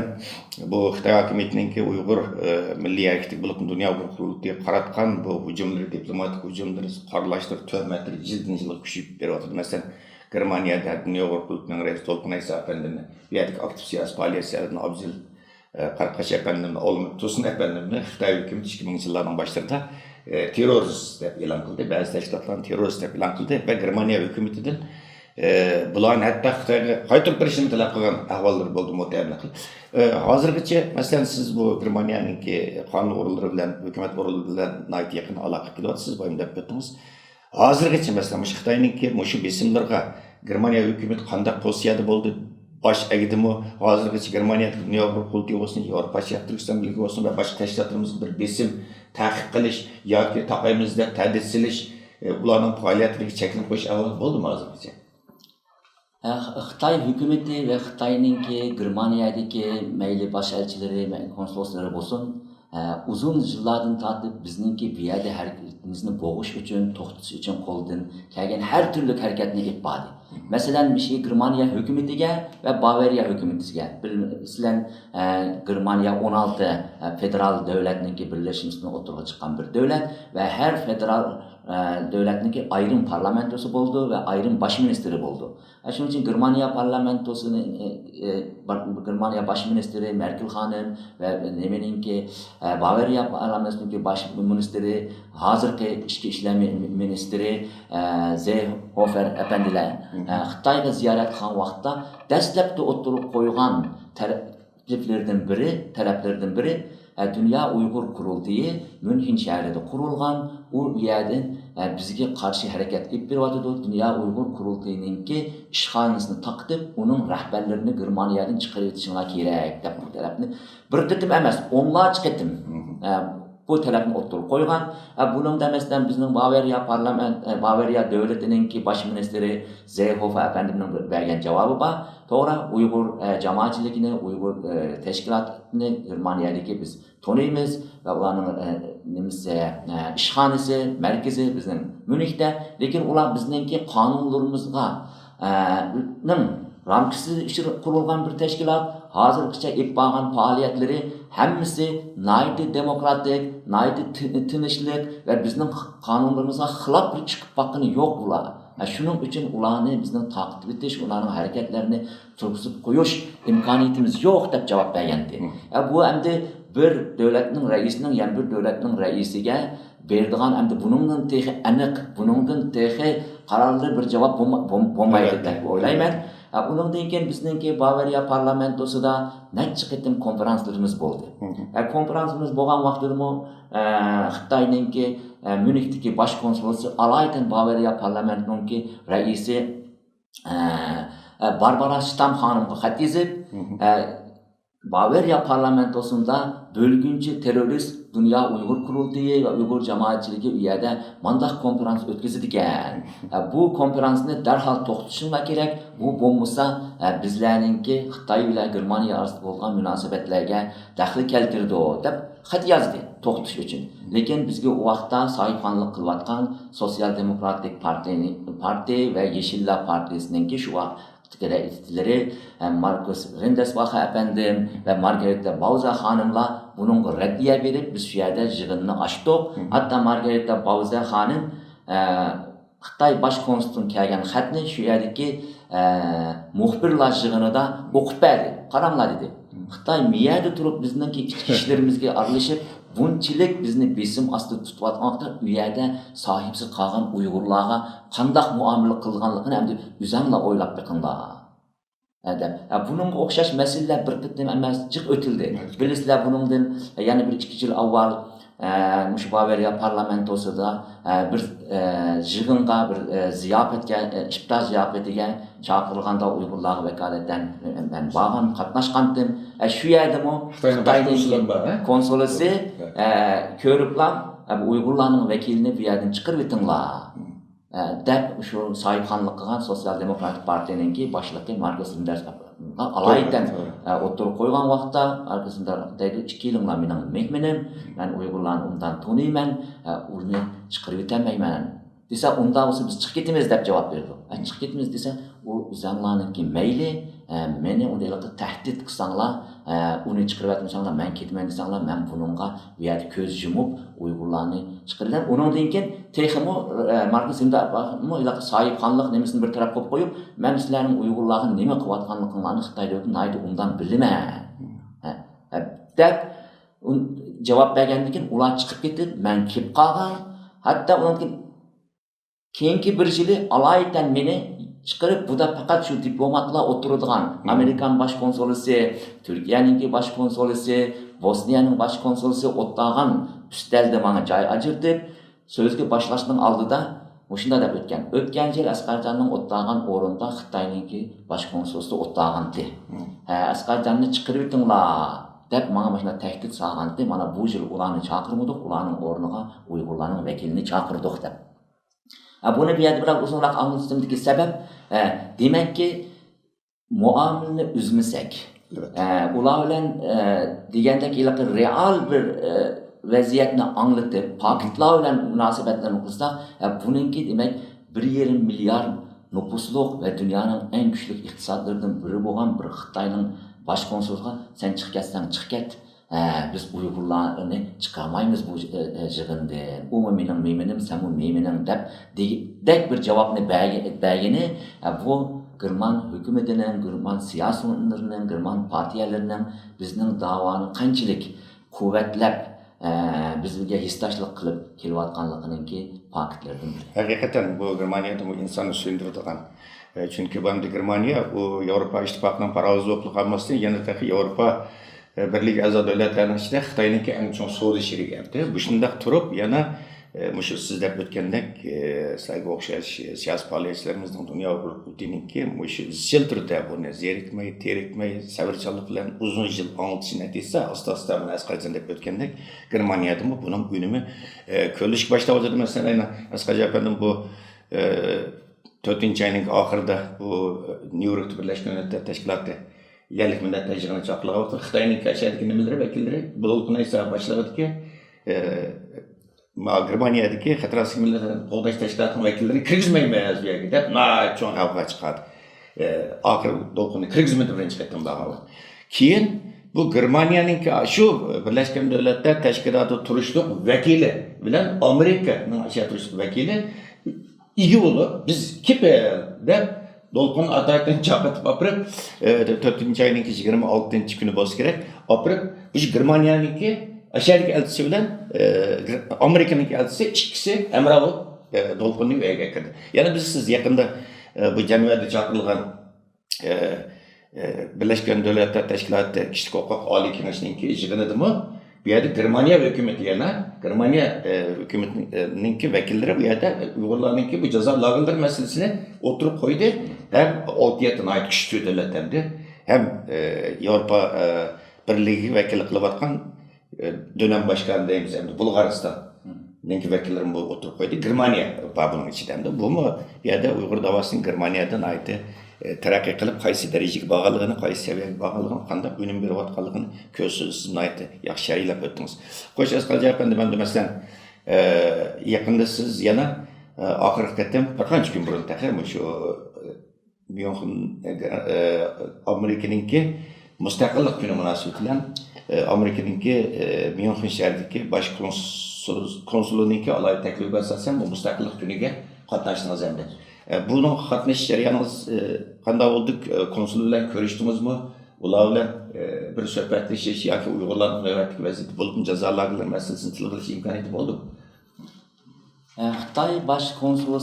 بۇ خىتاي ھاكىمىيىتىنىڭكى ئۇيغۇر، ئە، مىللىي ھەرىكىتىگە بولۇپمۇ دۇنيا ئۇيغۇر قۇرۇلتىيىغا قاراتقان بۇ ھۇجۇملىرى، دىپلوماتىك ھۇجۇملىرى، قارىلاشلىرى، تۆھمەتلىرى يىلدىن يىلغا كۈچىيىپ بېرىۋاتىدۇ. مەسىلەن، گېرمانىيەدە دۇنيا ئۇيغۇر قۇرۇلتىيىنىڭ رەئىسى دولقۇن ئەيسا ئەپەندىنى، بۇ يەردىكى ئاكتىپ سىياسىي پائالىيەتچىلەردىن ئابزېل ئە، قاراقاش ئەپەندىمنى، ئولمۇت تۇرسۇن ئەپەندىمنى خىتاي ھۆكۈمىتى ئىككى مىڭىنچى يىللارنىڭ باشلىرىدا، ئە، تېررورىست دەپ ئېلان قىلدى. بەزى تەشكىلاتلارنى تېررورىست دەپ ئېلان قىلدى ۋە گېرمانىيە ھۆكۈمىتىدىن، ئە، بۇلارنى ھەتتا خىتايغا قايتۇرۇپ بېرىشنى تەلەپ قىلغان ئەھۋاللىرى بولدى مۇتتەملىق. ئە، ھازىرغىچە، مەسىلەن، سىز بۇ گېرمانىيەنىڭكى قانۇن ئورۇنلىرى بىلەن، ھۆكۈمەت ئورۇنلىرى بىلەن ناھايىتى يېقىن ئالاقە قىلىۋاتىسىز، بايام دەپ ئۆتتىڭىز. ھازىرغىچە، مەسىلەن، مۇشۇ خىتاينىڭكى مۇشۇ بېسىملىرىغا گېرمانىيە ھۆكۈمىتى قانداق پوزىتسىيەدە بولدى؟ باش ئەگدىمۇ؟ ھازىرغىچە گېرمانىيەدىكى دۇنيا ئۇيغۇر قۇرۇلتىيى بولسۇن، ياۋروپا ئىتتىپاقى تۈركىستان بىرلىكى بولسۇن ۋە باشقا تەشكىلاتلىرىمىزغا بىر بېسىم، تەقىب قىلىش ياكى تاقايمىز دەپ تەھدىت سېلىش، ئە، ئۇلارنىڭ پائالىيەتلىرىگە چەكلىمە قويۇش ئەھۋالى بولدىمۇ ھازىرغىچە؟ ئە، خىتاي ھۆكۈمىتى ۋە خىتاينىڭكى گېرمانىيەدىكى مەيلى باش ئەلچىلىرى، مەيلى كونسۇللۇقلىرى بولسۇن، ئە، ئۇزۇن يىللاردىن تارتىپ بىزنىڭكى بۇ يەردە ھەرىكىتىمىزنى بوغۇش ئۈچۈن، توختىتىش ئۈچۈن قولىدىن كەلگەن ھەر تۈرلۈك ھەرىكەتنى ئېلىپ باردى. مەسىلەن، مۇشۇ گېرمانىيە ھۆكۈمىتىگە ۋە باۋارىيە ھۆكۈمىتىگە، بىل-، مەسىلەن، ئە، گېرمانىيە ئون ئالتە، ئە، فېدېرال دۆلەتنىڭكى بىرلەشمىسىدىن ئوتتۇرىغا چىققان بىر دۆلەت ۋە ھەر فېدېرال، ئە، دۆلەتنىڭكى ئايرىم پارلامېنتوسى بولىدۇ ۋە ئايرىم باش مىنىستىرى بولىدۇ. ئە، شۇنىڭ ئۈچۈن گېرمانىيە پارلامېنتوسىنى، ئە، ئە، بار-، گېرمانىيە باش مىنىستىرى مېركېل خانىم ۋە نېمىنىڭكى، ئە، باۋارىيە پارلامېنتىنىڭكى باش مىنىستىرى، ھازىرقى ئىچكى ئىشلار مىنىستىرى، ئە، زېيخوفېر ئەپەندىلەر، ئە، خىتايغا زىيارەت قىلغان ۋاقىتتا دەسلەپتە ئوتتۇرىغا قويغان تەلەپلىرىدىن بىرى، تەلەپلىرىدىن بىرى، ئە، دۇنيا ئۇيغۇر قۇرۇلتىيى ميۇنخېن شەھىرىدە قۇرۇلغان، ئۇ يەردىن، ئە، بىزگە قارشى ھەرىكەت ئېلىپ بېرىۋاتىدۇ. دۇنيا ئۇيغۇر قۇرۇلتىيىنىڭكى ئىشخانىسىنى تاقىتىپ، ئۇنىڭ رەھبەرلىرىنى گېرمانىيەدىن چىقىرىۋېتىشىڭلار كېرەك، دەپ بۇ تەلەپنى بىر قېتىم ئەمەس، ئونلارچە قېتىم، ئە، بۇ تەلەپنى ئوتتۇرىغا قويغان. ئە، بۇنىڭدا، مەسىلەن، بىزنىڭ باۋارىيە پارلامېنت، ئە، باۋارىيە دۆلىتىنىڭكى باش مىنىستىرى زېيخوفېر ئەپەندىمنىڭ بەرگەن جاۋابى بار. توغرا، ئۇيغۇر، ئە، جامائەتچىلىكىنى، ئۇيغۇر، ئە، تەشكىلاتىنى گېرمانىيەدىكى بىز تونۇيمىز ۋە ئۇلارنىڭ، ئە، نېمىسى، ئە، ئىشخانىسى، مەركىزى بىزنىڭ ميۇنختا. لېكىن ئۇلار بىزنىڭكى قانۇنلىرىمىزغا، ئە، نىڭ رامكىسى ئىچىدە قۇرۇلغان بىر تەشكىلات. ھازىرغىچە ئېلىپ بارغان پائالىيەتلىرى ھەممىسى ناھايىتى دېموكراتىك، ناھايىتى تى-، تىنچلىق ۋە بىزنىڭ قانۇنلىرىمىزغا خىلاپ بىر چىقىپ باققىنى يوق ئۇلار. ھە، شۇنىڭ ئۈچۈن ئۇلارنى بىزنىڭ تارقىتىۋېتىش، ئۇلارنىڭ ھەرىكەتلىرىنى تۇرغۇزۇپ قويۇش ئىمكانىيىتىمىز يوق، دەپ جاۋاب بەرگەنىدى. ھە، بۇ ئەمدى بىر دۆلەتنىڭ رەئىسىنىڭ يەنە بىر دۆلەتنىڭ رەئىسىگە بېرىدىغان، ئەمدى بۇنىڭدىن تېخى ئېنىق، بۇنىڭدىن تېخى قارارلىق بىر جاۋاب بولما-، بولم-، بولمايدۇ دەپ ئويلايمەن. ئە، ئۇنىڭدىن كېيىن بىزنىڭكى باۋارىيە پارلامېنتوسىدا نەچچە قېتىم كونفېرانسلىرىمىز بولدى. ئە، كونفېرانسىمىز بولغان ۋاقتىدىمۇ، ئە، خىتاينىڭكى، ئە، ميۇنختىكى باش كونسۇلى ئالايىتەن باۋارىيە پارلامېنتىنىڭكى رەئىسى، ئە، ئە، باربارا شتام خانىمغا خەت يېزىپ، ئە، باۋارىيە پارلامېنتوسىندا بۆلگۈنچى تېررورىست دۇنيا ئۇيغۇر قۇرۇلتىيى ۋە ئۇيغۇر جامائەتچىلىكى ئۇ يەردە مانداق كونفېرانس ئۆتكۈزىدىكەن. ئە، بۇ كونفېرانسنى دەرھال توختىتىشىڭلار كېرەك. بۇ بولمىسا، ئە، بىزلەرنىڭكى خىتاي بىلەن گېرمانىيە ئارىسىدا بولغان مۇناسىۋەتلەرگە دەخلى كەلتۈرىدۇ، دەپ خەت يازدى توختىتىش ئۈچۈن. لېكىن بىزگە ئۇ ۋاقىتتا ساھىبخانلىق قىلىۋاتقان سوتسىيال دېموكراتىك پارتىيىنى، پارتىيە ۋە يېشىللار پارتىيىسىنىڭكى شۇ ۋاقىت رەئىسلىرى، ئە، ماركۇس رىندەسباخ ئەپەندىم ۋە مارگارىتا باۋزا خانىملار بۇنىڭغا رەددىيە بېرىپ، بىز شۇ يەردە يىغىننى ئاچتۇق. ھەتتا مارگارىتا باۋزا خانىم، ئە، خىتاي باش كونسۇلىدىن كەلگەن خەتنى شۇ يەردىكى، ئە، مۇخبىرلار يىغىنىدا ئوقۇپ بەردى. قاراڭلار، دېدى. خىتاي مۇ يەردە تۇرۇپ بىزنىڭكى ئىچكى ئىشلىرىمىزگە ئارىلىشىپ، بۇنچىلىك بىزنى بېسىم ئاستىدا تۇتۇۋاتقان ۋاقىتتا ئۇ يەردە ساھىبسىز قالغان ئۇيغۇرلارغا قانداق مۇئامىلە قىلىدىغانلىقىنى ئەمدى ئۆزەڭلار ئويلاپ بېقىڭلار. ھە، دەپ. ھە، بۇنىڭغا ئوخشاش مەسىلىلەر بىر قېتىم ئەمەس، جىق ئۆتۈلدى. بىلىسىلەر، بۇنىڭدىن يەنە بىر ئىككى يىل ئاۋۋال، ئە، مۇشۇ باۋارىيە پارلامېنتوسىدا، ئە، بىر، ئە، يىغىنغا، بىر، ئە، زىياپەتكە، ئە، ئىپتار زىياپىتىگە چاقىرغاندا ئۇيغۇرلارغا ۋاكالىتەن، ئە، مەن بارغان، قاتناشقانتىم. ئە، شۇ يەردىمۇ خىتاينىڭ باش خىتاينىڭكى كونسۇلى بار، ھە؟ كونسۇلىسى، ھە. ئە، كۆرۈپلا، ئە، بۇ ئۇيغۇرلارنىڭ ۋەكىلىنى بۇ يەردىن چىقىرىۋېتىڭلار. ئە، دەپ شۇ ساھىبخانلىق قىلغان سوتسىيال دېموكراتىك پارتىيىنىڭكى باشلىقى ماركۇس رىندەرس ئالايىتەن، توغرا، توغرا. ئە، ئوتتۇرىغا قويغان ۋاقىتتا، ماركۇس رىندەرس دەيدۇ، ئىككىلىڭلار مېنىڭ مېھمىنىم، مەن ئۇيغۇرلارنى ئوبدان تونۇيمەن، ئە، ئۇنى چىقىرىۋېتەلمەيمەن، دېسە، ئۇنداق بولسا بىز چىقىپ كېتىمىز دەپ جاۋاب بېرىدۇ. ئە، چىقىپ كېتىمىز دېسە، ئۇ ئۆزەڭلارنىڭكى مەيلى، ئە، مېنى ئۇنى ھېلىقى تەھدىت قىلساڭلار، ئە، ئۇنى چىقىرىۋەتمىسەڭلار، مەن كېتىمەن دېسەڭلار، مەن بۇنىڭغا بۇ يەردە كۆز يۇمۇپ ئۇيغۇرلارنى چىقىرىمەن. ئۇنىڭدىن كېيىن تېخىمۇ، ئە، ماركۇس رىندەرسمۇ ھېلىقى ساھىبخانلىق نېمىسىنى بىر تەرەپ قويۇپ قويۇپ، مەن سىلەرنىڭ ئۇيغۇرلارغا نېمە قىلىۋاتقانلىقىڭلارنى خىتاي دۆلىتىدە ناھايىتى ئوبدان بىلىمەن، ھە، ھە، دەپ ئۇ جاۋاب بەرگەندىن كېيىن ئۇلار چىقىپ كېتىپ، مەن كېلىپ قالغان. ھەتتا ئۇنىڭدىن كېيىن كېيىنكى بىر يىلى ئالايىتەن مېنى چىقىرىپ، بۇدا پەقەت شۇ دىپلوماتلار ئولتۇرىدىغان، ئامېرىكان باش كونسۇلىسى، تۈركىيەنىڭكى باش كونسۇلىسى، بوسنىيەنىڭ باش كونسۇلىسى ئولتۇرغان ئۈستەلدە ماڭا جاي ئاجرىتىپ، سۆزگە باشلاشنىڭ ئالدىدا مۇشۇنداق دەپ ئۆتكەن. ئۆتكەن يىل ئەسقەرجاننىڭ ئولتۇرغان ئورنىدا خىتاينىڭكى باش كونسۇلىسى ئولتۇرغانتى. ھە، ئەسقەرجاننى چىقىرىۋېتىڭلار، دەپ ماڭا مۇشۇنداق تەھدىت سالغانتى. مانا بۇ يىل ئۇلارنى چاقىرمىدۇق، ئۇلارنىڭ ئورنىغا ئۇيغۇرلارنىڭ ۋەكىلىنى چاقىردۇق، دەپ. ھە، بۇنى بۇ يەردە بىراز ئۇزۇنراق ئاڭلىتىشىمدىكى سەۋەب، ھە، دېمەككى، مۇئامىلىنى ئۈزمىسەك، ئەلۋەتتە. ئە، ئۇلار بىلەن، ئە، دېگەندەك ھېلىقى رېئال بىر، ئە، ۋەزىيەتنى ئاڭلىتىپ، پاكىتلار بىلەن مۇناسىۋەتلەرنى قىلساق، ئە، بۇنىڭكى، دېمەك، بىر يېرىم مىليارد نوپۇسلۇق ۋە دۇنيانىڭ ئەڭ كۈچلۈك ئىقتىسادلىرىدىن بىرى بولغان بىر خىتاينىڭ باش كونسۇلىغا، سەن چىقىپ كەتسەڭ چىقىپ كەت، ھە، بىز ئۇيغۇرلارنى چىقارمايمىز بۇ، ئە، ئە، يىغىندىن. ئۇمۇ مېنىڭ مېھمىنىم، سەنمۇ مېھمىنىڭ، دەپ دېگۈدەك بىر جاۋابنى بەرگە-، بەرگىنى، ئە، بۇ گېرمان ھۆكۈمىتىنىڭ، گېرمان سىياسىيونلىرىنىڭ، گېرمان پارتىيەلىرىنىڭ بىزنىڭ داۋانى قانچىلىك قۇۋۋەتلەپ، ئە، بىزگە ھېسداشلىق قىلىپ كېلىۋاتقانلىقىنىڭكى پاكىتلىرىدىن بىرى. ھەقىقەتەن بۇ گېرمانىيەدە بۇ ئىنساننى سۆيۈندۈرىدىغان ئە، چۈنكى بۇ ئەمدى گېرمانىيە ئۇ ياۋروپا ئىتتىپاقىنىڭ پاراۋانلىقى قالماستىن، يەنە تېخى ياۋروپا، ئە، بىرلىكى ئەزا دۆلەتلەرنىڭ ئىچىدە خىتاينىڭكى ئەڭ چوڭ سودا شېرىكى ئەمدى. مۇشۇنداق تۇرۇپ، يەنە، ئە، مۇشۇ سىز دەپ ئۆتكەندەك، ئە، سىلەرگە ئوخشاش سىياسىي پائالىيەتچىلىرىمىزنىڭ دۇنيا ھوقۇق پۇتىنىڭكى مۇشۇ ئىزچىل تۈردە بۇنى زېرىكمەي، تېرىكمەي، سەۋرچانلىق بىلەن ئۇزۇن يىل ئاڭلىتىشى نەتىجىسىدە ئاستا-ئاستا مانا ئەسقەرجان دەپ ئۆتكەندەك گېرمانىيەدىمۇ بۇنىڭ ئۈنۈمى، ئە، كۆرۈلۈشكە باشلاۋاتىدۇ. مەسىلەن، ئەسقەرجان ئەپەندىم بۇ، ئە، تۆتىنچى ئاينىڭ ئاخىرىدا بۇ نيۇ يوركتا بىرلەشكەن مىللەتلەر تەشكىلاتى يەرلىك مىللەتلەر يىغىنى چاقىرغان ۋاقتىدا خىتاينىڭ ئەشەدىكى نېمىلىرى ۋەكىللىرى بۇ دولقۇن ئەيسا باشلىقىدىكى، ئە، ما-، گېرمانىيەدىكى خەتەر ئاستىدىكى مىللەتلەرنى قوغداش تەشكىلاتىنىڭ ۋەكىللىرىنى كىرگۈزمەيمىز بۇ يەرگە دەپ ناھايىتى چوڭ غەۋغا چىقاردى. ئە، ئاخىرى دولقۇننى كىرگۈزمىدى بىرىنچى قېتىم بارغان ۋاقىت. كېيىن بۇ گېرمانىيەنىڭكى شۇ بىرلەشكەن دۆلەتلەر تەشكىلاتىدا تۇرۇشلۇق ۋەكىلى بىلەن ئامېرىكىنىڭ ئەشەدە تۇرۇشلۇق ۋەكىلى ئىگە بولۇپ، بىز كېپىل دەپ دولقۇن ئاتايېۋنى چاقىرتىپ ئاپىرىپ، ئە، تۆتىنچى ئاينىڭ يىگىرمە ئالتىنچى كۈنى بولسا كېرەك، ئاپىرىپ، مۇشۇ گېرمانىيەنىڭكى ئەشەدىكى ئەلچىسى بىلەن، ئە، ئامېرىكىنىڭكى ئەلچىسى ئىككىسى ھەمراھ بولۇپ، ئە، دولقۇننىڭ ئۆيىگە كىردى. يەنە بىز سىز يېقىندا، ئە، بۇ جەنۋەدە چاقىرىلغان ئە، ئە، بىرلەشكەن دۆلەتلەر تەشكىلاتى كىشىلىك ھوقۇق ئالىي كېڭىشىنىڭكى يىغىنىدىمۇ بۇ يەردە گېرمانىيە ھۆكۈمىتى يەنە، گېرمانىيە، ئە، ھۆكۈمىتىنىڭكى ۋەكىللىرى بۇ يەردە ئۇيغۇرلارنىڭكى بۇ جازا لاگېرلىرى مەسىلىسىنى ئوتتۇرىغا قويدى. ھەم ئالتە يەتتە ناھايىتى كۈچلۈك دۆلەت ھەمدە ھەم، ئە، ياۋروپا، ئە، بىرلىكىگە ۋەكىللىك قىلىۋاتقان، ئە، دۆلەت باشقارما دەيمىز ئەمدى بۇلغارىستاننىڭكى ۋەكىللىرىمۇ ئوتتۇرىغا قويدى. گېرمانىيە بار بۇنىڭ ئىچىدە ئەمدى. بۇمۇ بۇ يەردە ئۇيغۇر داۋاسىنىڭ گېرمانىيەدە ناھايىتى، ئە، تەرەققىي قىلىپ، قايسى دەرىجىگە بارغانلىقىنى، قايسى سەۋىيەگە بارغانلىقىنى، قانداق ئۈنۈم بېرىۋاتقانلىقىنى كۆرسىتىپ، سىز ناھايىتى ياخشى شەرھلەپ ئۆتتىڭىز. خوش، ئەسقەر ئەپەندى، مەن مەسىلەن، ئە، يېقىندا سىز يەنە، ئە، ئاخىرقى قېتىم بىر قانچە كۈن بۇرۇن تېخى مۇشۇ، ئە، ميۇنخېن، ئە، ئامېرىكىنىڭكى مۇستەقىللىق كۈنى مۇناسىۋىتى بىلەن، ئە، ئامېرىكىنىڭكى، ئە، ميۇنخېن شەھىرىدىكى باش كونسۇل-، كونسۇلىنىڭكى ئالاھىدە تەكلىپىگە ئاساسەن، بۇ مۇستەقىللىق كۈنىگە قاتناشتىڭىز ئەمدى. ئە، بۇنىڭغا قاتنىشىش جەريانىڭىز، ئە، قانداق بولدى؟ ئە، كونسۇل بىلەن كۆرۈشتىڭىزمۇ؟ ئۇلار بىلەن، ئە، بىر سۆھبەتلىشىش ياكى ئۇيغۇرلارنىڭ نۆۋەتتىكى ۋەزىيىتى، بولۇپمۇ جازا لاگېرلىرى مەسىلىسىنى تىلغا ئېلىش ئىمكانىيىتى بولدىمۇ؟ ئە، خىتاي باش كونسۇلى،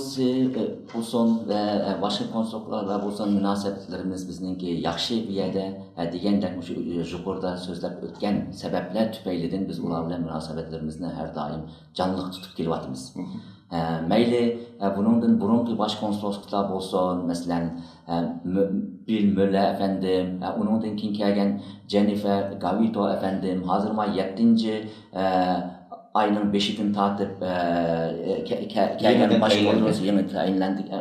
ئە، بولسۇن ۋە، ئە، باشقا كونسۇللار بىلەن بولسۇن مۇناسىۋەتلىرىمىز بىزنىڭكى ياخشى بۇ يەردە، ئە، دېگەندەك مۇشۇ، ئە، يۇقىرىدا سۆزلەپ ئۆتكەن سەۋەبلەر تۈپەيلىدىن بىز ئۇلار بىلەن مۇناسىۋەتلىرىمىزنى ھەر دائىم جانلىق تۇتۇپ كېلىۋاتىمىز. ئە، مەيلى، ئە، بۇنىڭدىن بۇرۇنقى باش كونسۇللۇقلار بولسۇن، مەسىلەن، ئە، مۆ-، بىل مۆللەر ئەپەندىم، ئە، ئۇنىڭدىن كېيىن كەلگەن جېننىفېر گاۋىتو ئەپەندىم، ھازىر ما يەتتىنچى، ئە، ئاينىڭ بەشىدىن تارتىپ، ئە، كە-، كە-، كەلگەن يېڭىدىن باش تەيىنلەندى. كونسۇللۇق يېڭى تەيىنلەندى. ئە،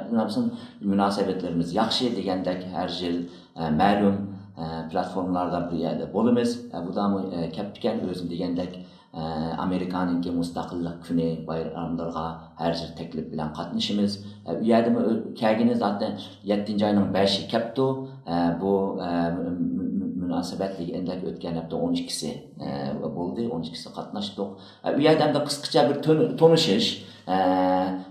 مۇناسىۋەتلىرىمىز ياخشى دېگەندەك ھەر يىل، ئە، مەلۇم، ئە، پلاتفورمىلاردا بىر يەردە بولىمىز. ئە، بۇدامۇ، ئە، كەپتىكەن ئۆزى دېگەندەك، ئە، ئامېرىكانىڭكى مۇستەقىللىق كۈنى بايراملىرىغا ھەر يىل تەكلىپ بىلەن قاتنىشىمىز. ئە، ئۇ يەردىمۇ ئۆ-، كەلگىنى زاتەن يەتتىنچى ئاينىڭ بەشى كەپتۇ. ئە، بۇ، ئە، مۇ-، مۇ-، مۇ-، مۇناسىۋەت دېگەندەك ئۆتكەن ھەپتە ئون ئىككىسى، ئە، بولدى، ئون ئىككىسى قاتناشتۇق. ئە، ئۇ يەردە ئەمدى قىسقىچە بىر تون-، تونۇشۇش، ئە،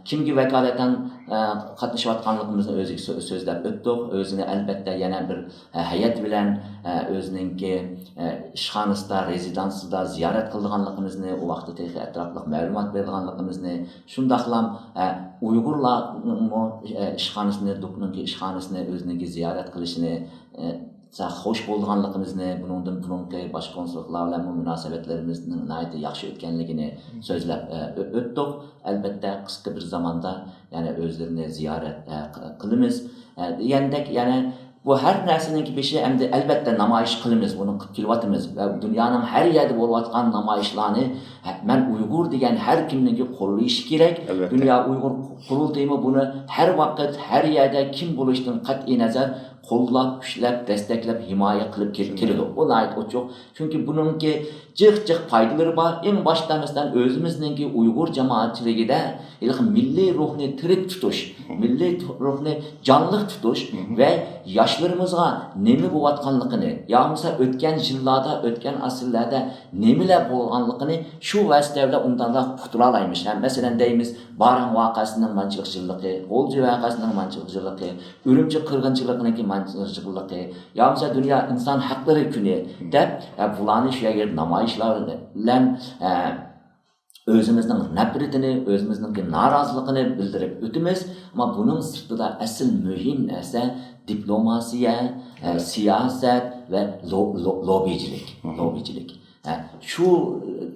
كىمگە ۋاكالىتەن، ئە، قاتنىشىۋاتقانلىقىمىزنى ئۆزىگە سۆ-، سۆزلەپ ئۆتتۇق. ئۆزىنى ئەلبەتتە يەنە بىر، ئە، ھەيئەت بىلەن، ئە، ئۆزىنىڭكى، ئە، ئىشخانىسىدا، رېزىدانسىدا زىيارەت قىلىدىغانلىقىمىزنى، ئۇ ۋاقىتتا تېخى ئەتراپلىق مەلۇمات بېرىدىغانلىقىمىزنى، شۇنداقلا، ئە، ئۇيغۇرلارنىڭمۇ، ئە، ئىشخانىسىنى، دۇكنىڭكى ئىشخانىسىنى ئۆزىنىڭكى زىيارەت قىلىشىنى، ئە، خوش بولىدىغانلىقىمىزنى، بۇنىڭدىن بۇرۇنقى باش كونسۇللۇقلار بىلەنمۇ مۇناسىۋەتلىرىمىزنىڭ ناھايىتى ياخشى ئۆتكەنلىكىنى سۆزلەپ، ئە، ئۆ-، ئۆتتۇق. ئەلبەتتە، قىسقا بىر زاماندا يەنە ئۆزلىرىنى زىيارەت، ئە، ق-، قىلىمىز. ئە، دېگەندەك، يەنە بۇ ھەر نەرسىنىڭكى بېشى ئەمدى ئەلبەتتە نامايىش قىلىمىز، بۇنى قىلىپ كېلىۋاتىمىز. ۋە دۇنيانىڭ ھەر يەردە بولۇۋاتقان نامايىشلارنى، ھە، مەن ئۇيغۇر دېگەن ھەر كىمنىڭكى قوللىشى كېرەك. ئەلۋەتتە. دۇنيا ئۇيغۇر قۇرۇلتىيىمۇ بۇنى ھەر ۋاقىت، ھەر يەردە كىم بولۇشىدىن قەتئىي نەزەر قوللاپ، كۈچلەپ، دەستەكلەپ، ھىمايە قىلىپ كېلىپ كېلىدۇ. بۇ ناھايىتى ئوچۇق. چۈنكى بۇنىڭكى جىق جىق پايدىلىرى بار. ئەڭ باشتا، مەسىلەن، ئۆزىمىزنىڭكى ئۇيغۇر جامائەتچىلىكىدە ھېلىقى مىللىي روھنى تىرىك تۇتۇش، مىللىي تو-، روھنى جانلىق تۇتۇش ۋە ياشلىرىمىزغا نېمە بولۇۋاتقانلىقىنى، يا بولمىسا ئۆتكەن يىللاردا، ئۆتكەن ئەسىرلەردە نېمىلەر بولغانلىقىنى شۇ ۋاسىتە بىلەن ئۇنداقلا ئۇقتۇرالايمىز. ھە، مەسىلەن، دەيمىز، بارىڭ ۋەقەسىنىڭ مانچىلىق يىللىقى، غۇلجا ۋەقەسىنىڭ مانچىلىق يىللىقى، ئۈرۈمچى قىرغىنچىلىقىنىڭكى مانچىلىق يىللىقى، يا بولمىسا دۇنيا ئىنسان ھەقلىرى كۈنى دەپ، ھە، بۇلارنى شۇ يەرگە نامايىشلار بىلەن، ھە، ئۆزىمىزنىڭ نەپرىتىنى، ئۆزىمىزنىڭكى نارازىلىقىنى بىلدۈرۈپ ئۆتىمىز. ئەمما بۇنىڭ سىرتىدا ئەسلى مۇھىم نەرسە دىپلوماسىيە، ئە، سىياسەت ۋە لو-، لو-، لوببىچىلىك. لوببىچىلىك. ئە، شۇ، ئە،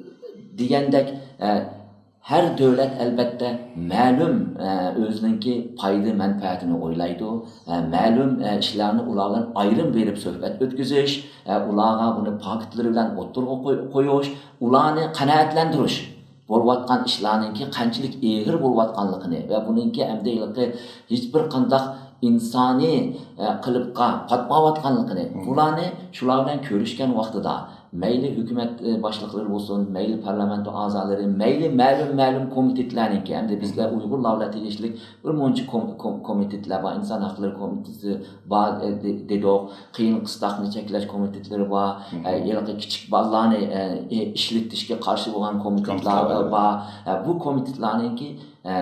دېگەندەك، ئە، ھەر دۆلەت ئەلبەتتە مەلۇم، ئە، ئۆزىنىڭكى پايدا مەنپەئەتىنى ئويلايدۇ. ئە، مەلۇم، ئە، ئىشلارنى ئۇلار بىلەن ئايرىم بېرىپ سۆھبەت ئۆتكۈزۈش، ئە، ئۇلارغا بۇنى پاكىتلىرى بىلەن ئوتتۇرىغا قوي-، قويۇش، ئۇلارنى قانائەتلەندۈرۈش. بولۇۋاتقان ئىشلارنىڭكى قانچىلىك ئېغىر بولۇۋاتقانلىقىنى ۋە بۇنىڭكى ئەمدى ھېلىقى ھېچبىر قانداق ئىنسانىي، ئە، قېلىپقا پاتمايۋاتقانلىقىنى، بۇلارنى شۇلار بىلەن كۆرۈشكەن ۋاقتىدا، مەيلى ھۆكۈمەت، ئە، باشلىقلىرى بولسۇن، مەيلى پارلامېنت ئەزالىرى، مەيلى مەلۇم، مەلۇم كومىتېتلەرنىڭكى، ئەمدى بىزلەر ئۇيغۇرلار بىلەن تېگىشلىك بىر مۇنچە كوم-، كوم-، كومىتېتلار بار، ئىنسان ھەقلىرى كومىتېتى بار، ئە، دې-، دېدۇق، قىيىن قىستاقنى چەكلەش كومىتېتلىرى بار، ئە، ھېلىقى كىچىك بالىلارنى، ئە، ئى-، ئىشلىتىشكە قارشى بولغان كومىتېتلار بار. ئە، بۇ كومىتېتلارنىڭكى، ئە،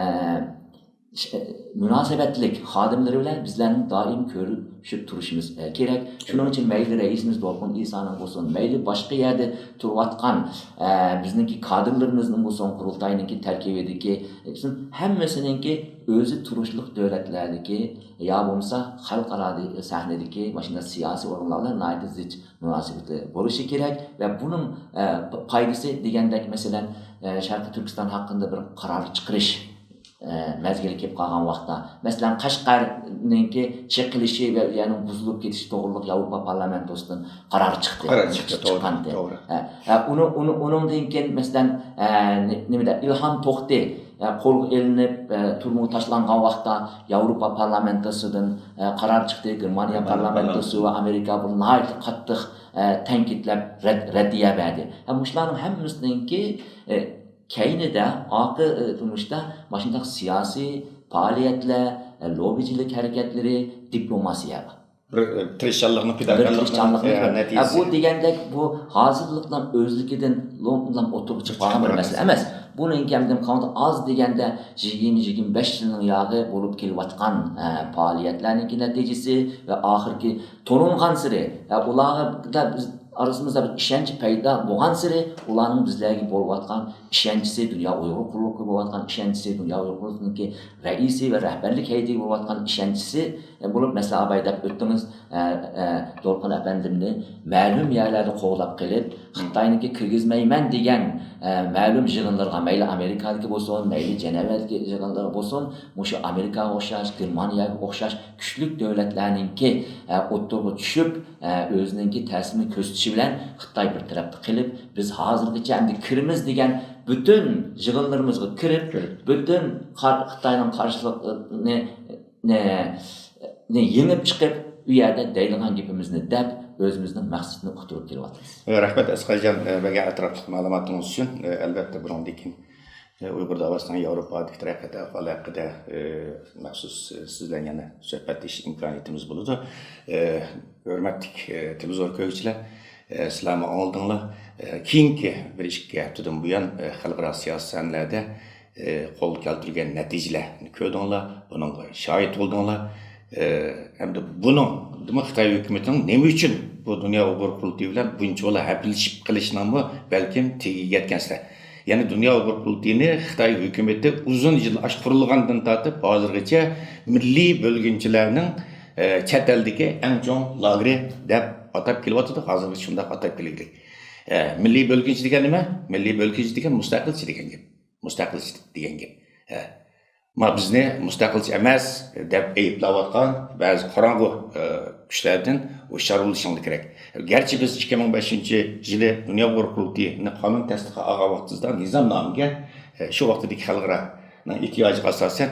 ش-، ئە، مۇناسىۋەتلىك خادىملىرى بىلەن بىزلەرنىڭ دائىم كۆرۈشۈپ تۇرۇشىمىز، ئە، كېرەك. شۇنىڭ ئۈچۈن مەيلى رەئىسىمىز دولقۇن ئىسانىڭ بولسۇن، مەيلى باشقا يەردە تۇرۇۋاتقان، ئە، بىزنىڭكى كادىرلىرىمىزنىڭ بولسۇن، قۇرۇلتاينىڭكى تەركىبىدىكى، ئە، ھەممىسىنىڭكى ئۆزى تۇرۇشلۇق دۆلەتلەردىكى يا بولمىسا خەلقئارا سەھنىدىكى مۇشۇنداق سىياسىي ئورۇنلار بىلەن ناھايىتى زىچ مۇناسىۋىتى بولۇشى كېرەك ۋە بۇنىڭ، ئە، پايدىسى دېگەندەك، مەسىلەن، ئە، شەرقىي تۈركىستان ھەققىدە بىر قارار چىقىرىش، ئە، مەزگىلى كېلىپ قالغان ۋاقىتتا، مەسىلەن، قەشقەرنىڭكى چېقىلىشى ۋە يەنە بۇزۇلۇپ كېتىشى توغرىلىق ياۋروپا پارلامېنتوسىدىن قارار چىقتى. قارار چىقتى، توغرا، چىققانتى. توغرا. ئە، ئە، ئۇنىڭ، ئۇنىڭ، ئۇنىڭدىن كېيىن، مەسىلەن، ئە، نې-، نېمىدە، ئىلھام توختى، ئە، قولغا ئېلىنىپ، ئە، تۈرمىگە تاشلانغان ۋاقىتتا ياۋروپا پارلامېنتوسىدىن، ئە، قارار چىقتى، گېرمانىيە گېرمانىيە پارلامېنتوسى پارلامېنتوسى. ۋە ئامېرىكا بۇنى ناھايىتى قاتتىق، ئە، تەنقىدلەپ رەت-، رەددىيە بەردى. ھەم مۇشۇلارنىڭ ھەممىسىنىڭكى، ئە، كەينىدە، ئارقا، ئە، تۇرمۇشتا ماشۇنداق سىياسىي پائالىيەتلەر، ئە، لوببىچىلىك ھەرىكەتلىرى، دىپلوماتىيە بار. بىر، ئە، تىرىشچانلىقنى، بىر پىداكارلىقنىڭ، تىرىشچانلىقنى ئە، بىلەن. ھە، بۇ نەتىجىسى. دېگەندەك بۇ ھازىرلىقلام ئۆزلۈكىدىن لوڭ-، لوڭ ئوتتۇرىغا چىقىپ قالغان بىر مەسىلە ئەمەس. بۇنىڭكى ئەمدى قانداق ئاز دېگەندە يىگىرمە، يىگىرمە بەش يىلنىڭ ياغى بولۇپ كېلىۋاتقان، ئە، پائالىيەتلەرنىڭكى نەتىجىسى ۋە ئاخىرقى تونۇلغانسېرى، ئە، ئۇلاردا بىز ئارىسىمىزدا بىر ئىشەنچ پەيدا بولغانسېرى، ئۇلارنىڭ بىزلەرگە بولۇۋاتقان ئىشەنچىسى، دۇنيا ئۇيغۇر قۇرۇلتىيىغا بولۇۋاتقان ئىشەنچىسى، دۇنيا ئۇيغۇر قۇرۇلتىيىنىڭكى رەئىسى ۋە رەھبەرلىك ھەيئىتىگە بولۇۋاتقان ئىشەنچىسى، ئە، بولۇپ، مەسىلەن، ئاباي دەپ ئۆتتىڭىز، ئە، ئە، دولقۇن ئەپەندىمنى مەلۇم يەرلەردە قوغلاپ قېلىپ، خىتاينىڭكى كىرگۈزمەيمەن دېگەن، ئە، مەلۇم يىغىنلىرىغا، مەيلى ئامېرىكادىكى بولسۇن، مەيلى جەنەۋەدىكى يىغىنلىرى بولسۇن، مۇشۇ ئامېرىكاغا ئوخشاش، گېرمانىيەگە ئوخشاش كۈچلۈك دۆلەتلەرنىڭكى، ئە، ئوتتۇرىغا چۈشۈپ، ئە، ئۆزىنىڭكى تەسىرىنى كۆرسىتىشى بىلەن خىتاي بىر تەرەپتە قېلىپ، بىز ھازىرغىچە ئەمدى كىرىمىز دېگەن پۈتۈن يىغىنلىرىمىزغا كىرىپ، كىرىپ. پۈتۈن قار-، خىتاينىڭ قارشىلىقىنى، نى، نى يېڭىپ چىقىپ، ئۇ يەردە دەيدىغان گېپىمىزنى دەپ، ئۆزىمىزنىڭ مەقسىتىنى ئۇقتۇرۇپ كېلىۋاتىمىز. رەھمەت، ئەسقەرجان، بەگە ئەتراپلىق مەلۇماتىڭىز ئۈچۈن. ئەلۋەتتە، بۇنىڭدىن كېيىن ئۇيغۇر داۋاسىنىڭ ياۋروپادىكى تەرەققىيات ئەھۋالى ھەققىدە، ئە، مەخسۇس، ئە، سىز بىلەن يەنە سۆھبەتلىشىش ئىمكانىيىتىمىز بولىدۇ. ئە، ھۆرمەتلىك، ئە، تېلېۋىزور كۆرگۈچىلەر، ئە، سىلەرمۇ ئاڭلىدىڭلار. ئە، كېيىنكى بىر ئىككى ھەپتىدىن بۇيان، ئە، خەلقئارا سىياسىي سەھنىلەردە، ئە، قولغا كەلتۈرگەن نەتىجىلەرنى كۆردۈڭلار، بۇنىڭغا شاھىت بولدۇڭلار. ئە، ئەمدى بۇنىڭدىمۇ خىتاي ھۆكۈمىتىنىڭ نېمە ئۈچۈن بۇ دۇنيا ئۇيغۇر قۇرۇلتىيى بىلەن بۇنچىۋالا ھەپىلىشىپ قېلىشىنىڭمۇ بەلكىم تېگىگە يەتكەنسىلەر. يەنى دۇنيا ئۇيغۇر قۇرۇلتىيىنى خىتاي ھۆكۈمىتى ئۇزۇن يىل، ئاشۇ قۇرۇلغاندىن تارتىپ ھازىرغىچە مىللىي بۆلگۈنچىلەرنىڭ، ئە، چەت ئەلدىكى ئەڭ چوڭ لاگېرى دەپ ئاتاپ كېلىۋاتىدۇ. ھازىرغىچە شۇنداق ئاتاپ كېلگىلى. ئە، مىللىي بۆلگۈنچى دېگەن نېمە؟ مىللىي بۆلگۈنچى دېگەن مۇستەقىلچى دېگەن گەپ. مۇستەقىلچى دېگەن گەپ. ھە. ما بىزنى مۇستەقىلچى ئەمەس دەپ ئەيىبلەۋاتقان بەزى قاراڭغۇ، ئە، كۈچلەردىن ھوشيار بولۇشىڭلار كېرەك. گەرچە بىز ئىككى مىڭ بەشىنچى يىلى دۇنيا ئۇيغۇر قۇرۇلتىيىنى قانۇن تەستىقى ئالغان ۋاقتىمىزدا نىزامنامىگە، ئە، شۇ ۋاقتىدىكى خەلقئارانىڭ ئېھتىياجىغا ئاساسەن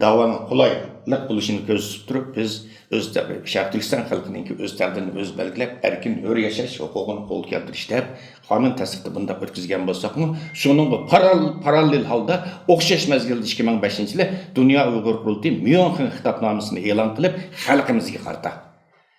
داۋانىڭ قولايلىق بولۇشىنى كۆزىتىپ تۇرۇپ، بىز ئۆز تەق-، شەرقىي تۈركىستان خەلقىنىڭكى ئۆز تەقدىرىنى ئۆزى بەلگىلەپ، ئەركىن ھۆر ياشاش ھوقۇقىنى قولغا كەلتۈرۈش دەپ قانۇن تەستىقىنى بۇنداق ئۆتكۈزگەن بولساقمۇ، شۇنىڭغا پارال-، پاراللېل ھالدا ئوخشاش مەزگىلدە ئىككى مىڭ بەشىنچى يىلى دۇنيا ئۇيغۇر قۇرۇلتىيى ميۇنخېن خىتابنامىسىنى ئېلان قىلىپ، خەلقىمىزگە قارىتا.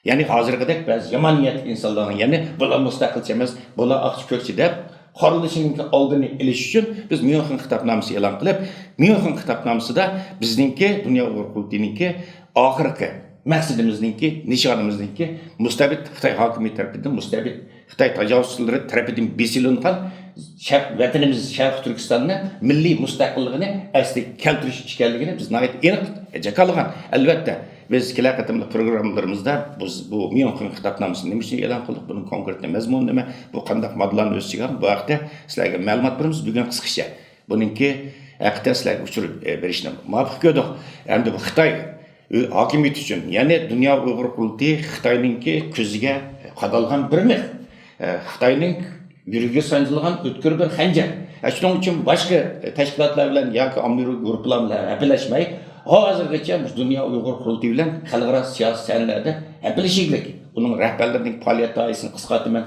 يەنى ھازىرقىدەك بەزى يامان نىيەتلىك ئىنسانلارنىڭ، يەنى بۇلار مۇستەقىلچى ئەمەس، بۇلار ئاقچى كۆكچى دەپ قارىلىشىنىڭكى ئالدىنى ئېلىش ئۈچۈن بىز ميۇنخېن خىتابنامىسى ئېلان قىلىپ، ميۇنخېن خىتابنامىسىدا بىزنىڭكى دۇنيا ئۇيغۇر قۇرۇلتىيىنىڭكى ئاخىرقى مەقسىتىمىزنىڭكى، نىشانىمىزنىڭكى مۇستەبىت خىتاي ھاكىمىيىتى تەرىپىدىن، مۇستەبىت خىتاي تاجاۋۇزچىلىرى تەرىپىدىن بېسىلىنغان شەرق، ۋەتىنىمىز شەرقىي تۈركىستاننى مىللىي مۇستەقىللىقىنى ئەسلىگە كەلتۈرۈش ئىكەنلىكىنى بىز ناھايىتى ئېنىق جاكارلىغان. ئەلۋەتتە، بىز كېلەر قېتىملىق پروگراممىلىرىمىزدا بىز بۇ ميۇنخېن خىتابنامىسىنى نېمە ئۈچۈن ئېلان قىلدۇق، بۇنىڭ كونكرېتنى مەزمۇنى نېمە، بۇ قانداق ماددىلارنى ئۆز ئىچىگە ئالغان، بۇ ھەقتە سىلەرگە مەلۇمات بېرىمىز. بۈگۈن قىسقىچە بۇنىڭكى ھەققىدە سىلەرگە ئۇچۇر، ئە، بېرىشنى مۇۋاپىق كۆردۇق. ئەمدى بۇ خىتاي ھاكىمىيىتى ئۈچۈن، يەنى دۇنيا ئۇيغۇر قۇرۇلتىيى خىتاينىڭكى كۆزىگە قادالغان بىر مىخ، ئە، خىتاينىڭ يۈرىكىگە سانجىلغان ئۆتكۈر بىر خەنجەر. ئە، شۇنىڭ ئۈچۈن باشقا تەشكىلاتلار بىلەن ياكى ئاممىۋى گۇرۇپپىلار بىلەن ھەپىلەشمەي، ھازىرغىچە مۇشۇ دۇنيا ئۇيغۇر قۇرۇلتىيى بىلەن خەلقئارا سىياسىي سەھنىلەردە ھەپىلىشىگلىك، ئۇنىڭ رەھبەرلىرىنىڭ پائالىيەت دائىرىسىنى قىسقارتىمەن،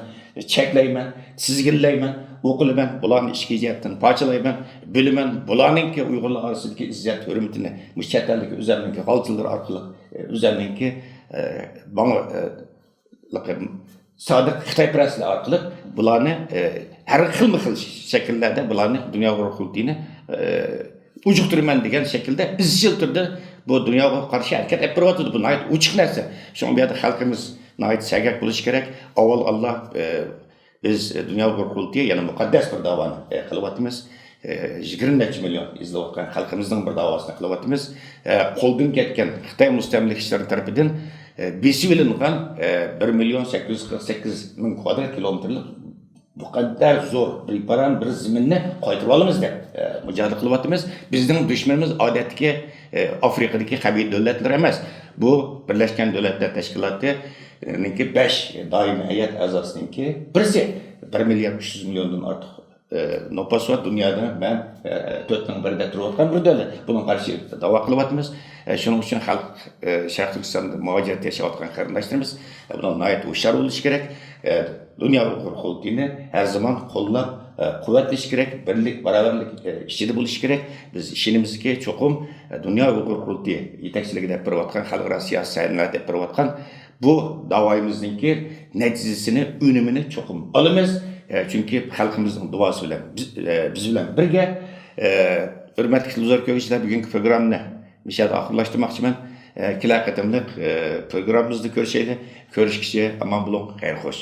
چەكلەيمەن، تىزگىنلەيمەن، ئوقۇلىمەن، بۇلارنى ئىچكى جەھەتتىن پارچىلايمەن، بۆلىمەن، بۇلارنىڭكى ئۇيغۇرلار ئارىسىدىكى ئىززەت ھۆرمىتىنى مۇشۇ چەت ئەلدىكى ئۆزەمنىڭكى غالچىلىرى ئارقىلىق، ئۆزەمنىڭكى، ئە، ماڭا، ئە، لىقىم سادىق خىتايپەرەسلەر ئارقىلىق بۇلارنى، ئە، ھەر خىلمۇ خىل شەكىللەردە بۇلارنى دۇنيا ئۇيغۇر قۇرۇلتىيىنى، ئە، ئۇجۇقتۇرىمەن دېگەن شەكىلدە ئىزچىل تۈردە بۇ دۇنياغا قارشى ھەرىكەت ئېلىپ بېرىۋاتىدۇ. بۇ ناھايىتى ئوچۇق نەرسە. شۇڭا بۇ يەردە خەلقىمىز ناھايىتى سەگەك بولۇشى كېرەك. ئاۋۋال ئاللا، ئە، بىز، ئە، دۇنيا ئۇيغۇر قۇرۇلتىيى يەنە مۇقەددەس بىر داۋانى، ئە، قىلىۋاتىمىز. ئە، يىگىرمە نەچچە مىليون ئېزىلىۋاتقان خەلقىمىزنىڭ بىر داۋاسىنى قىلىۋاتىمىز. ئە، قولدىن كەتكەن خىتاي مۇستەملىكىچىلىرى تەرىپىدىن، ئە، بېسىۋېلىنغان، ئە، بىر مىليون سەككىز يۈز قىرىق سەككىز مىڭ كۋادرات كىلومېتىرلىق بۇ قەدەر زور بىر پاران بىر زېمىننى قايتۇرۇۋالىمىز دەپ، ئە، مۇجادىلە قىلىۋاتىمىز. بىزنىڭ دۈشمىنىمىز ئادەتتىكى، ئە، ئافرىقىدىكى قەبىلە دۆلەتلىرى ئەمەس. بۇ بىرلەشكەن دۆلەتلەر تەشكىلاتىنىڭكى بەش دائىمىي ھەيئەت ئەزاسىنىڭكى بىرسى. بىر مىليارد ئۈچ يۈز مىليوندىن ئارتۇق، ئە، نوپۇس بار، دۇنيادا مەن، ئە، تۆتنىڭ بىرىدە تۇرۇۋاتقان بىر دۆلەت. بۇنىڭغا قارشى داۋا قىلىۋاتىمىز. ئە، شۇنىڭ ئۈچۈن خەلق، ئە، شەرقىي تۈركىستاندا مۇھاجىرەتتە ياشاۋاتقان قېرىنداشلىرىمىز، ئە، بۇنىڭ ناھايىتى ھوشيار بولۇشى كېرەك. ئە، دۇنيا ئۇيغۇر قۇرۇلتىيىنى ھەر زامان قوللاپ، ئە، قۇۋۋەتلىشى كېرەك، بىرلىك، باراۋەرلىك، ئە، ئىچىدە بولۇشى كېرەك. بىز ئىشىنىمىزكى، چوقۇم، ئە، دۇنيا ئۇيغۇر قۇرۇلتىيى يېتەكچىلىكىدە بېرىۋاتقان، خەلقئارا سىياسىي سەھنىلەردە بېرىۋاتقان بۇ داۋايىمىزنىڭكى نەتىجىسىنى، ئۈنۈمىنى چوقۇم ئالىمىز. ئە، چۈنكى خەلقىمىزنىڭ دۇئاسى بىلەن بىز، ئە، بىز بىلەن بىرگە. ئە، ھۆرمەتلىك تېلېۋىزور كۆرگۈچىلەر، بۈگۈنكى پروگراممىنى مۇشۇ يەردە ئاخىرلاشتۇرماقچىمەن. ئە، كېلەر قېتىملىق، ئە، پروگراممىمىزدا كۆرۈشەيلى. كۆرۈشكىچە ئامان بولۇڭ، خەير خوش.